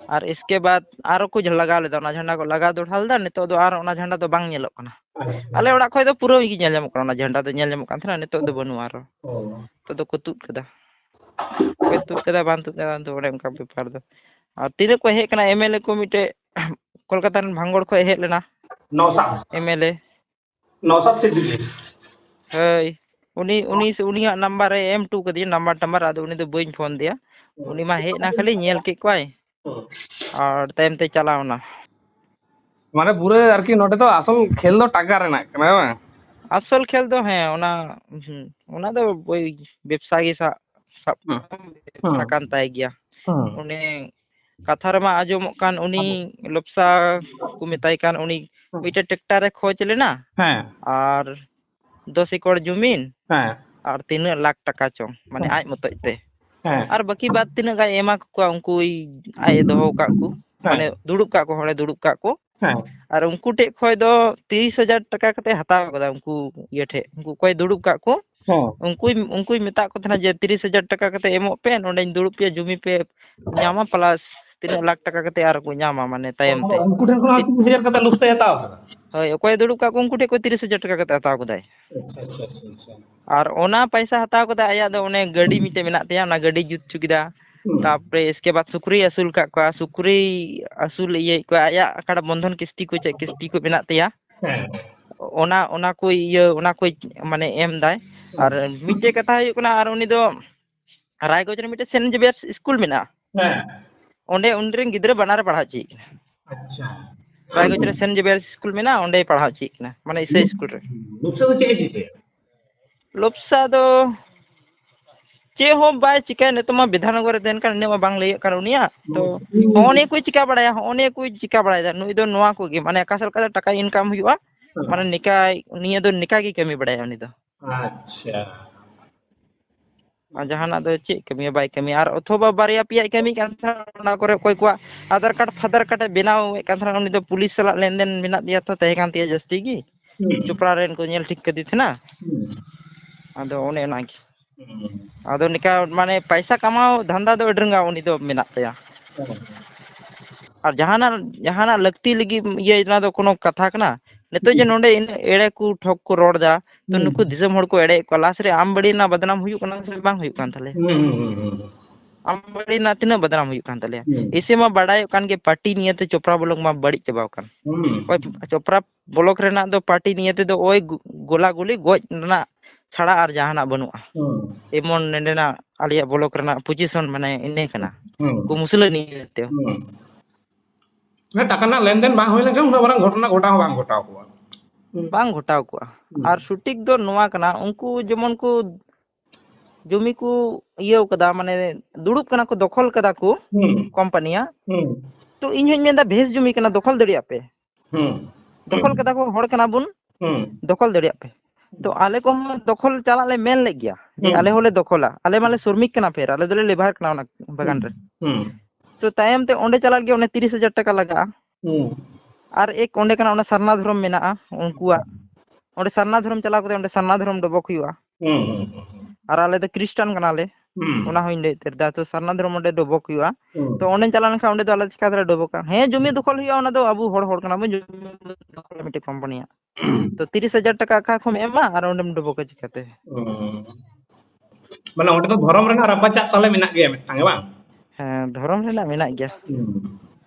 ᱟᱨ ᱤᱥᱠᱮ ᱵᱟᱫ ᱟᱨᱚ ᱠᱚ ᱞᱟᱜᱟᱣ ᱞᱮᱫᱟ, ᱚᱱᱟ ᱡᱷᱟᱱᱰᱟ ᱠᱚ ᱞᱟᱜᱟᱣ ᱫᱚᱲᱦᱟ ᱞᱮᱫᱟ, ᱱᱤᱛᱚᱜ ᱫᱚ ᱟᱨ ᱚᱱᱟ ᱡᱷᱟᱱᱰᱟ ᱫᱚ ᱵᱟᱝ ᱧᱮᱞᱚᱜ ᱠᱟᱱᱟ᱾ ᱟᱪᱪᱷᱟ᱾ ᱟᱞᱮ ᱚᱲᱟᱜ ᱠᱷᱚᱡ ᱫᱚ ᱯᱩᱨᱟᱹ ᱜᱮ ᱧᱮᱞ ᱧᱟᱢᱚᱜ ᱠᱟᱱᱟ, ᱚᱱᱟ ᱡᱷᱟᱱᱰᱟ ᱫᱚ ᱧᱮᱞ ᱧᱟᱢᱚᱜ ᱠᱟᱱ ᱛᱟᱦᱮᱱᱟ, ᱱᱤᱛᱚᱜ ᱫᱚ ᱵᱟᱹᱱᱩᱜᱼᱟ ᱟᱨᱚ᱾ ᱚ᱾ ᱱᱤᱛᱚᱜ ᱫᱚᱠᱚ ᱛᱩᱫ ᱠᱟᱫᱟ᱾ ᱚᱠᱚᱭ ᱛᱩᱫ ᱠᱟᱫᱟ, ᱵᱟᱝ ᱛᱩᱫ ᱠᱟᱫᱟ, ᱫᱚ ᱚᱱᱮ ᱚᱱᱠᱟ ᱵᱮᱯᱟᱨ ᱫᱚ᱾ ᱟᱨ ᱛᱤᱱᱟᱹᱜ ᱠᱚ ᱦᱮᱡ ᱠᱟᱱᱟ, ᱮᱢ ᱮᱞ ᱮ ᱠᱚ ᱢᱤᱫᱴᱮᱡ ᱠᱳᱞᱠᱟᱛᱟ ᱨᱮᱱ ᱵᱷᱟᱝᱜᱚᱲ ᱠᱷᱚᱡ ᱦᱮᱡ ᱞᱮᱱᱟ᱾ Naushad. M L A. Naushad Siddiqui. ᱦᱳᱭ, ᱩᱱᱤ, ᱩᱱᱤ ᱥᱮ ᱩᱱᱤᱭᱟᱜ ᱱᱟᱢᱵᱟᱨ ᱮ ᱮᱢ ᱦᱚᱴᱚ ᱠᱟᱫᱤᱧᱟ, ᱱᱟᱢᱵᱟᱨ ᱴᱟᱢᱵᱟᱨ, ᱟᱫᱚ ᱩᱱᱤ ᱫᱚ ᱵᱟᱹᱧ ᱯᱷᱳᱱ ᱫᱮᱭᱟ᱾ ᱩᱱᱤ ᱢᱟ ᱦᱮᱡ ᱮᱱᱟ, ᱠᱷᱟᱹᱞᱤ ᱧᱮᱞ ᱠᱮᱫ ᱠᱚᱣᱟᱭ᱾ ᱦᱩᱸ᱾ ᱟᱨ ᱛᱟᱭᱚᱢ ᱛᱮ ᱪᱟᱞᱟᱣ ᱮᱱᱟ᱾ ᱢᱟᱱᱮ ᱯᱩᱨᱟᱹ ᱟᱨᱠᱤ ᱱᱚᱰᱮ ᱫᱚ ᱟᱥᱚᱞ ᱠᱷᱮᱞ ᱫᱚ ᱴᱟᱠᱟ ᱨᱮᱱᱟᱜ ᱠᱟᱱᱟ, ᱵᱟᱝ? ᱟᱥᱚᱞ ᱠᱷᱮᱞ ᱫᱚ, ᱦᱮᱸ, ᱚᱱᱟ, ᱦᱩᱸ, ᱚᱱᱟ ᱫᱚ ᱳᱭ ᱵᱮᱵᱽᱥᱟ ᱜᱮ ᱥᱟᱵ, ᱥᱟᱵ ᱦᱩᱸ᱾ ᱦᱩᱸ᱾ ᱟᱠᱟᱱ ᱛᱟᱭ ᱜᱮᱭᱟ᱾ ᱦᱩᱸ᱾ ᱩᱱᱤ ᱠᱟᱛᱷᱟ ᱨᱮᱢᱟ ᱟᱸᱡᱚᱢᱚᱜ ᱠᱟᱱ, ᱩᱱᱤ ᱦᱩᱸ᱾ ᱞᱚᱯᱥᱟ ᱠᱚ ᱢᱮᱛᱟᱭ ᱠᱟᱱ, ᱩᱱᱤ ᱦᱩᱸ᱾ ᱢᱤᱫᱴᱮᱡ ᱴᱨᱟᱠᱴᱟᱨ ᱮ ᱠᱷᱚᱡ ᱞᱮᱱᱟ᱾ ᱦᱮᱸ᱾ ᱟᱨ ᱫᱚᱥ ᱮᱠᱚᱨ ᱡᱩᱢᱤᱱ ᱦᱮᱸ᱾ ᱟᱨ ᱛᱤᱱᱟᱹᱜ ᱞᱟᱠᱷ ᱴᱟᱠᱟ ᱪᱚᱝ, ᱢᱟᱱᱮ ᱦᱮᱸ᱾ ᱟᱡ ᱢᱚᱛᱚᱡ ᱛᱮ᱾ ᱦᱮᱸ᱾ ᱟᱨ ᱵᱟᱹᱠᱤ ᱵᱟᱫ ᱛᱤᱱᱟᱹᱜ ᱜᱟᱱ ᱮᱢᱟ ᱠᱚᱣᱟ, ᱩᱱᱠᱩᱭ ᱟᱡ ᱮ ᱫᱚᱦᱚ ᱟᱠᱟᱫ ᱠᱚ, ᱦᱮᱸ᱾ ᱢᱟᱱᱮ ᱫᱩᱲᱩᱵ ᱠᱟᱜ ᱠᱚ, ᱦᱚᱲᱮ ᱫᱩᱲᱩᱵ ᱠᱟᱜ ᱠᱚ᱾ ᱦᱮᱸ᱾ ᱟᱨ ᱩᱱᱠᱩ ᱴᱷᱮᱡ ᱠᱷᱚᱡ ᱫᱚ ᱛᱤᱨᱤᱥ ᱦᱟᱡᱟᱨ ᱴᱟᱠᱟ ᱠᱟᱛᱮ ᱦᱟᱛᱟᱣ ᱠᱟᱫᱟ ᱩᱱᱠᱩ ᱤᱭᱟᱹ ᱴᱷᱮᱡ, ᱩᱱᱠᱩ ᱚᱠᱚᱭ ᱫᱩᱲᱩᱵ ᱠᱟᱜ ᱠᱚ᱾ ᱦᱮᱸ᱾ ᱩᱱᱠᱩᱭ, ᱩᱱᱠᱩᱭ ᱢᱮᱛᱟᱜ ᱠᱚ ᱛᱟᱦᱮᱱᱟ ᱡᱮ, "ᱛᱤᱨᱤᱥ ᱦᱟᱡᱟᱨ ᱴᱟᱠᱟ ᱠᱟᱛᱮ ᱮᱢᱚᱜ ᱯᱮ, ᱱᱚᱸᱰᱮᱧ ᱫᱩᱲᱩᱵ ᱯᱮᱭᱟ, ᱡᱩᱢᱤ ᱯᱮ ᱧᱟᱢᱟ, plus ᱛᱤᱱᱟᱹᱜ ᱞᱟᱠᱷ ᱴᱟᱠᱟ ᱠᱟᱛᱮ ᱟᱨ ᱠᱚ ᱧᱟᱢᱟ, ᱢᱟᱱᱮ ᱛᱟᱭᱚᱢ ᱛᱮ᱾" ᱩᱱᱠᱩ ᱴᱷᱮᱱ ᱠᱷᱚᱱᱟᱜ ᱛᱤᱨᱤᱥ ᱦᱟᱡᱟᱨ ᱠᱟᱛᱮ ᱞᱩᱥ ᱛᱮ ᱦᱟᱛᱟᱣ ᱠᱟᱫᱟ? ᱦᱳᱭ, ᱚᱠᱚᱭ ᱫᱩᱲᱩᱵ ᱠᱟᱜ ᱠᱚ, ᱩᱱᱠᱩ ᱴᱷᱮᱡ ᱠᱷᱚᱡ ᱛᱤᱨᱤᱥ ᱦᱟᱡᱟᱨ ᱴᱟᱠᱟ ᱠᱟᱛᱮ ᱦᱟᱛᱟᱣ ᱠᱟᱫᱟᱭ᱾ ᱟᱪᱪᱷᱟ, ᱟᱪᱪᱷᱟ, ᱟᱪᱪᱷᱟ, ᱟᱪᱪᱷᱟ᱾ ᱟᱨ ᱚᱱᱟ ᱯᱟᱭᱥᱟ ᱦᱟᱛᱟᱣ ᱠᱟᱛᱮ ᱟᱭᱟᱜ ᱫᱚ ᱚᱱᱮ ᱜᱟᱹᱰᱤ ᱢᱤᱫᱴᱮᱡ ᱢᱮᱱᱟᱜ ᱛᱟᱭᱟ, ᱚᱱᱟ ᱜᱟᱹᱰᱤ ᱡᱩᱛ ᱦᱚᱪᱚ ᱠᱮᱫᱟ᱾ ᱦᱩᱸ᱾ ᱛᱟᱯᱚᱨᱮ ᱤᱥᱠᱮ ᱵᱟᱫ ᱥᱩᱠᱨᱤᱭ ᱟᱹᱥᱩᱞ ᱠᱟᱜ ᱠᱚᱣᱟ, ᱥᱩᱠᱨᱤᱭ ᱟᱹᱥᱩᱞ ᱤᱭᱟᱹᱭᱮᱫ ᱠᱚᱣᱟ, ᱟᱭᱟᱜ ᱚᱠᱟᱴᱟᱜ ᱵᱚᱱᱫᱷᱚᱱ ᱠᱤᱥᱛᱤ ᱠᱚ ᱪᱮᱫ ᱠᱤᱥᱛᱤ ᱠᱚ ᱢᱮᱱᱟᱜ ᱛᱟᱭᱟ, ᱦᱮᱸ᱾ ᱚᱱᱟ, ᱚᱱᱟ ᱠᱚ ᱤᱭᱟᱹ, ᱚᱱᱟ ᱠᱚ ᱢᱟᱱᱮ ᱮᱢ ᱫᱟᱭ᱾ ᱦᱩᱸ᱾ ᱟᱨ ᱢᱤᱫᱴᱮᱡ ᱠᱟᱛᱷᱟ ᱦᱩᱭᱩᱜ ᱠᱟᱱᱟ, ᱟᱨ ᱩᱱᱤ ᱫᱚ ᱨᱟᱭᱜᱚᱸᱡᱽ ᱨᱮ ᱢᱤᱫᱴᱮᱡ ᱥᱮᱱᱴ ᱡᱮᱵᱤᱭᱟᱨᱥ ᱥᱠᱩᱞ ᱢᱮᱱᱟᱜᱼᱟ᱾ ᱦᱮᱸ᱾ ᱚᱸᱰᱮ ᱩᱱᱤ ᱨᱮᱱ ᱜᱤᱫᱽᱨᱟᱹ ᱵᱟᱱᱟᱨᱮ ᱯᱟᱲᱦᱟᱣ ᱦᱚᱪᱚᱭᱮ ᱠᱟᱱᱟ᱾ ᱟᱪᱪᱷᱟ᱾ ᱨᱟᱭᱜᱚᱸᱡᱽ ᱨᱮ ᱥᱮᱱᱴ ᱡᱮᱵᱤᱭᱟᱨᱥ ᱥᱠᱩᱞ ᱢᱮᱱᱟᱜᱼᱟ, ᱚᱸᱰᱮᱭ ᱯᱟᱲᱦᱟᱣ ᱦᱚᱪᱚᱭᱮ ᱠᱟᱱᱟ, ᱢᱟᱱᱮ ᱤᱥᱟᱹᱭ ᱥᱠᱩᱞ ᱨᱮ᱾ ᱞᱚᱵᱥᱟ ᱫᱚ ᱪᱮᱫ ᱮ ᱪᱤᱠᱟᱹᱭᱟ? ᱞᱚᱵᱥᱟ ᱫᱚ ᱪᱮᱫ ᱦᱚᱸ ᱵᱟᱭ ᱪᱤᱠᱟᱹᱭᱟ, ᱱᱤᱛᱚᱜ ᱢᱟ ᱵᱤᱫᱷᱟᱱᱱᱚᱜᱚᱨ ᱨᱮ ᱛᱟᱦᱮᱱ ᱠᱟᱱ, ᱤᱱᱟᱹᱜ ᱢᱟ ᱵᱟᱝ ᱞᱟᱹᱭᱟᱹᱜ ᱠᱟᱱ ᱩᱱᱤᱭᱟᱜ᱾ ᱛᱚ, ᱦᱩᱸ᱾ ᱦᱚᱸᱜᱼᱚ ᱱᱤᱭᱟᱹ ᱠᱚᱭ ᱪᱤᱠᱟ ᱵᱟᱲᱟᱭᱟ, ᱦᱚᱸᱜᱼᱚ ᱱᱤᱭᱟᱹ ᱠᱚᱭ ᱪᱤᱠᱟ ᱵᱟᱲᱟᱭᱮᱫᱟ᱾ ᱱᱩᱭ ᱫᱚ ᱱᱚᱣᱟ ᱠᱚᱜᱮ, ᱢᱟᱱᱮ ᱚᱠᱟ ᱥᱮᱫ ᱞᱮᱠᱟᱛᱮ ᱴᱟᱠᱟ ᱤᱱᱠᱟᱢ ᱦᱩᱭᱩᱜᱼᱟ, ᱦᱮᱸ᱾ ᱢᱟᱱᱮ ᱱᱤᱠᱟᱭ, ᱱᱤᱭᱟᱹ ᱫᱚ ᱱᱤᱠᱟ ᱜᱮ ᱠᱟᱹᱢᱤ ᱵᱟᱲᱟᱭᱟ ᱩᱱᱤ ᱫᱚ᱾ ᱟᱪᱪᱷᱟ᱾ ᱟᱨ ᱡᱟᱦᱟᱱᱟᱜ ᱫᱚ ᱪᱮᱫ ᱠᱟᱹᱢᱤᱭᱟ, ᱵᱟᱭ ᱠᱟᱹᱢᱤᱭᱟ᱾ ᱟᱨ ᱚᱛᱷᱚᱵᱟ ᱵᱟᱨᱭᱟ ᱯᱮᱭᱟᱭ ᱠᱟᱹᱢᱤ ᱠᱟᱱ ᱛᱟᱦᱮᱱᱟ, ᱚᱱᱟ ᱠᱚᱨᱮ ᱚᱠᱚᱭ ᱠᱚᱣᱟᱜ ᱟᱫᱷᱟᱨ ᱠᱟᱨᱰ ᱯᱷᱟᱫᱟᱨ ᱠᱟᱨᱰ ᱮ ᱵᱮᱱᱟᱣᱮᱫ ᱠᱟᱱ ᱛᱟᱦᱮᱱᱟ, ᱩᱱᱤ ᱫᱚ ᱯᱩᱞᱤᱥ ᱥᱟᱞᱟᱜ ᱞᱮᱱᱫᱮᱱ ᱢᱮᱱᱟᱜ ᱜᱮᱭᱟ ᱛᱚ, ᱛᱟᱦᱮᱸ ᱠᱟᱱ ᱛᱟᱭᱟ ᱡᱟᱹᱥᱛᱤ ᱜᱮ᱾ ᱦᱩᱸ᱾ ᱪᱳᱯᱲᱟ ᱨᱮᱱ ᱠᱚ ᱧᱮᱞ ᱴᱷᱤᱠ ᱠᱟᱫᱮ ᱛᱟᱦᱮᱱᱟ᱾ ᱦᱩᱸ᱾ ᱟᱫᱚ ᱚᱱᱮ ᱚᱱᱟ ᱜᱮ᱾ ᱦᱩᱸ᱾ ᱟᱫᱚ ᱱᱤᱠᱟ ᱢᱟᱱᱮ ᱯᱟᱭᱥᱟ ᱠᱟᱢᱟᱣ ᱫᱷᱟᱱᱫᱟ ᱫᱚ ᱟᱹᱰᱤ ᱨᱟᱸᱜᱟᱣ ᱩᱱᱤ ᱫᱚ ᱢᱮᱱᱟᱜ ᱛᱟᱭᱟ᱾ ᱦᱩᱸ᱾ ᱟᱨ ᱡᱟᱦᱟᱱᱟᱜ, ᱡᱟᱦᱟᱱᱟᱜ ᱞᱟᱹᱠᱛᱤ ᱞᱟᱹᱜᱤᱫ ᱤᱭᱟᱹ ᱚᱱᱟ ᱫᱚ ᱠᱳᱱᱳ ᱠᱟᱛᱷᱟ ᱠᱟᱱᱟ? ᱱᱤᱛᱚᱜ ᱡᱮ ᱦᱩᱸ᱾ ᱱᱚᱰᱮ ᱤᱱᱟᱹᱜ ᱮᱲᱮ ᱠᱚ ᱴᱷᱚᱠ ᱠᱚ ᱨᱚᱲ ᱫᱟ, ᱛᱚ ᱦᱩᱸ᱾ ᱱᱩᱠᱩ ᱫᱤᱥᱚᱢ ᱦᱚᱲ ᱠᱚ ᱮᱲᱮᱭᱮᱫ ᱠᱚᱣᱟ, ᱞᱟᱥ ᱨᱮ ᱟᱢ ᱵᱟᱹᱲᱤ ᱨᱮᱱᱟᱜ ᱵᱟᱫᱱᱟᱢ ᱦᱩᱭᱩᱜ ᱠᱟᱱᱟ ᱥᱮ ᱵᱟᱝ ᱦᱩᱭᱩᱜ ᱠᱟᱱ ᱛᱟᱞᱮᱭᱟ? ᱦᱩᱸ, ᱦᱩᱸ, ᱦᱩᱸ, ᱦᱩᱸ᱾ ᱟᱢ ᱵᱟᱹᱲᱤ ᱨᱮᱱᱟᱜ ᱛᱤᱱᱟᱹᱜ ᱵᱟᱫᱱᱟᱢ ᱦᱩᱭᱩᱜ ᱠᱟᱱ ᱛᱟᱞᱮᱭᱟ? ᱦᱩᱸ᱾ ᱮᱭᱥᱮ ᱢᱟ ᱵᱟᱰᱟᱭᱚᱜ ᱠᱟᱱ ᱜᱮ, ᱯᱟᱨᱴᱤ ᱱᱤᱭᱮᱛᱮ ᱪᱳᱯᱲᱟ ᱵᱞᱚᱠ ᱢᱟ ᱵᱟᱹᱲᱤᱡ ᱪᱟᱵᱟᱣ ᱠᱟᱱ᱾ ᱦᱩᱸ᱾ ᱚᱠᱚᱭ ᱪᱳᱯᱲᱟ ᱵᱞᱚᱠ ᱨᱮᱱᱟᱜ ᱫᱚ ᱯᱟᱨᱴᱤ ᱱᱤᱭᱮ ᱛᱮᱫᱚ ᱳᱭ ᱜᱚ-, ᱜᱚᱞᱟ ᱜᱩᱞᱤ ᱜᱚᱡ ᱨᱮᱱᱟᱜ ᱪᱷᱟᱲᱟ ᱟᱨ ᱡᱟᱦᱟᱱᱟᱜ ᱵᱟᱹᱱᱩᱜᱼᱟ᱾ ᱦᱩᱸ᱾ ᱮᱢᱚᱱ ᱱᱚᱰᱮᱱᱟᱜ ᱟᱞᱮᱭᱟᱜ ᱵᱞᱚᱠ ᱨᱮᱱᱟᱜ ᱯᱚᱡᱤᱥᱚᱱ ᱢᱟᱱᱮ ᱤᱱᱟᱹ ᱠᱟᱱᱟ᱾ ᱦᱩᱸ᱾ ᱩᱱᱠᱩ ᱢᱩᱥᱞᱟᱹ ᱱᱤᱭᱮ ᱛᱮ᱾ ᱦᱩᱸ᱾ ᱦᱮᱸ, ᱴᱟᱠᱟ ᱨᱮᱱᱟᱜ ᱞᱮᱱᱫᱮᱱ ᱵᱟᱝ ᱦᱩᱭ ᱞᱮᱱᱠᱷᱟᱱ ᱩᱱᱟᱹᱜ ᱢᱟᱨᱟᱝ ᱜᱷᱚᱴᱚᱱᱟ ᱜᱷᱚᱴᱟᱣ ᱦᱚᱸ ᱵᱟᱝ ᱜᱷᱚᱴᱟᱣ ᱠᱚᱜᱼᱟ᱾ ᱦᱩᱸ᱾ ᱵᱟᱝ ᱜᱷᱚᱴᱟᱣ ᱠᱚᱜᱼᱟ᱾ ᱦᱩᱸ᱾ ᱟᱨ ᱥᱚᱴᱷᱤᱠ ᱫᱚ ᱱᱚᱣᱟ ᱠᱟᱱᱟ, ᱩᱱᱠᱩ ᱡᱮᱢᱚᱱ ᱠᱚ ᱡᱚᱢᱤ ᱠᱚ ᱤᱭᱟᱹᱣ ᱠᱟᱫᱟ, ᱢᱟᱱᱮ ᱫᱩᱲᱩᱵ ᱠᱟᱱᱟ ᱠᱚ, ᱫᱚᱠᱷᱚᱞ ᱠᱟᱫᱟ ᱠᱚ ᱦᱩᱸ᱾ ᱠᱳᱢᱯᱟᱱᱤᱭᱟᱜ᱾ ᱦᱩᱸ᱾ ᱛᱚ ᱤᱧ ᱦᱚᱧ ᱢᱮᱱᱫᱟ ᱵᱷᱮᱥ ᱡᱚᱢᱤ ᱠᱟᱱᱟ, ᱫᱚᱠᱷᱚᱞ ᱫᱟᱲᱮᱭᱟᱜ ᱯᱮ᱾ ᱦᱩᱸ᱾ ᱫᱚᱠᱷᱚᱞ ᱠᱟᱫᱟ ᱠᱚ, ᱦᱚᱲ ᱠᱟᱱᱟ ᱵᱚᱱ, ᱦᱩᱸ᱾ ᱫᱚᱠᱷᱚᱞ ᱫᱟᱲᱮᱭᱟᱜ ᱯᱮ᱾ ᱛᱚ ᱟᱞᱮ ᱠᱚᱦᱚᱸ ᱫᱚᱠᱷᱚᱞ ᱪᱟᱞᱟᱜ ᱞᱮ ᱢᱮᱱ ᱞᱮᱫ ᱜᱮᱭᱟ, ᱡᱮ ᱦᱩᱸ᱾ ᱟᱞᱮ ᱦᱚᱸᱞᱮ ᱫᱚᱠᱷᱚᱞᱟ, ᱟᱞᱮ ᱢᱟᱞᱮ ᱥᱨᱚᱢᱤᱠ ᱠᱟᱱᱟ, ᱯᱷᱮᱨ ᱟᱞᱮ ᱫᱚᱞᱮ ᱞᱮᱵᱟᱨ ᱠᱟᱱᱟ ᱚᱱᱟ ᱵᱟᱜᱟᱱ ᱨᱮ᱾ ᱦᱩᱸ᱾ ᱛᱚ ᱛᱟᱭᱚᱢ ᱛᱮ ᱚᱸᱰᱮ ᱪᱟᱞᱟᱜ ᱞᱟᱹᱜᱤᱫ ᱚᱱᱮ ᱛᱤᱨᱤᱥ ᱦᱟᱡᱟᱨ ᱴᱟᱠᱟ ᱞᱟᱜᱟᱜᱼᱟ᱾ ᱦᱩᱸ᱾ ᱟᱨ ᱮᱠ ᱚᱸᱰᱮ ᱠᱟᱱᱟ, ᱚᱱᱟ ᱥᱟᱨᱱᱟ ᱫᱷᱚᱨᱚᱢ ᱢᱮᱱᱟᱜᱼᱟ ᱩᱱᱠᱩᱣᱟᱜ, ᱚᱸᱰᱮ ᱥᱟᱨᱱᱟ ᱫᱷᱚᱨᱚᱢ ᱪᱟᱞᱟᱣ ᱠᱟᱛᱮ ᱚᱸᱰᱮ ᱥᱟᱨᱱᱟ ᱫᱷᱚᱨᱚᱢ ᱰᱚᱵᱚᱠ ᱦᱩᱭᱩᱜᱼᱟ᱾ ᱦᱩᱸ, ᱦᱩᱸ, ᱦᱩᱸ᱾ ᱟᱨ ᱟᱞᱮ ᱫᱚ ᱠᱷᱨᱤᱥᱴᱟᱱ ᱠᱟᱱᱟᱞᱮ, ᱦᱩᱸ᱾ ᱚᱱᱟ ᱦᱚᱸᱧ ᱞᱟᱹᱭ ᱩᱛᱟᱹᱨ ᱫᱟ᱾ ᱛᱚ ᱥᱟᱨᱱᱟ ᱫᱷᱚᱨᱚᱢ ᱚᱸᱰᱮ ᱰᱚᱵᱚᱠ ᱦᱩᱭᱩᱜᱼᱟ᱾ ᱦᱩᱸ᱾ ᱛᱚ ᱚᱸᱰᱮᱧ ᱪᱟᱞᱟᱣ ᱞᱮᱱᱠᱷᱟᱱ ᱚᱸᱰᱮ ᱫᱚ ᱟᱞᱮ ᱪᱤᱠᱟ ᱛᱮᱞᱮ ᱰᱚᱵᱚᱠᱟ? ᱦᱮᱸ, ᱡᱚᱢᱤ ᱫᱚᱠᱷᱚᱞ ᱦᱩᱭᱩᱜᱼᱟ, ᱚᱱᱟ ᱫᱚ ᱟᱵᱚ ᱦᱚᱲ, ᱦᱚᱲ ᱠᱟᱱᱟ ᱵᱚᱱ, ᱡᱚᱢᱤ ᱫᱚᱠᱷᱚᱞ ᱢᱤᱫᱴᱮᱡ ᱠᱳᱢᱯᱟᱱᱤᱭᱟᱜ᱾ ᱛᱚ ᱛᱤᱨᱤᱥ ᱦᱟᱡᱟᱨ ᱴᱟᱠᱟ ᱟᱠᱟ ᱠᱷᱚᱱ ᱮᱢᱟ ᱟᱨ ᱚᱸᱰᱮᱢ ᱰᱚᱵᱚᱜᱟ ᱪᱤᱠᱟᱹᱛᱮ? ᱦᱩᱸ᱾ ᱢᱟᱱᱮ ᱚᱸᱰᱮ ᱫᱚ ᱫᱷᱚᱨᱚᱢ ᱨᱮᱱᱟᱜ ᱨᱟᱯᱟᱪᱟᱜ ᱛᱟᱦᱞᱮ ᱢᱮᱱᱟᱜ ᱜᱮᱭᱟ ᱢᱤᱫᱴᱟᱝ, ᱵᱟᱝ? ᱦᱮᱸ, ᱫᱷᱚᱨᱚᱢ ᱨᱮᱱᱟᱜ ᱢᱮᱱᱟᱜ ᱜᱮᱭᱟ᱾ ᱦᱩᱸ᱾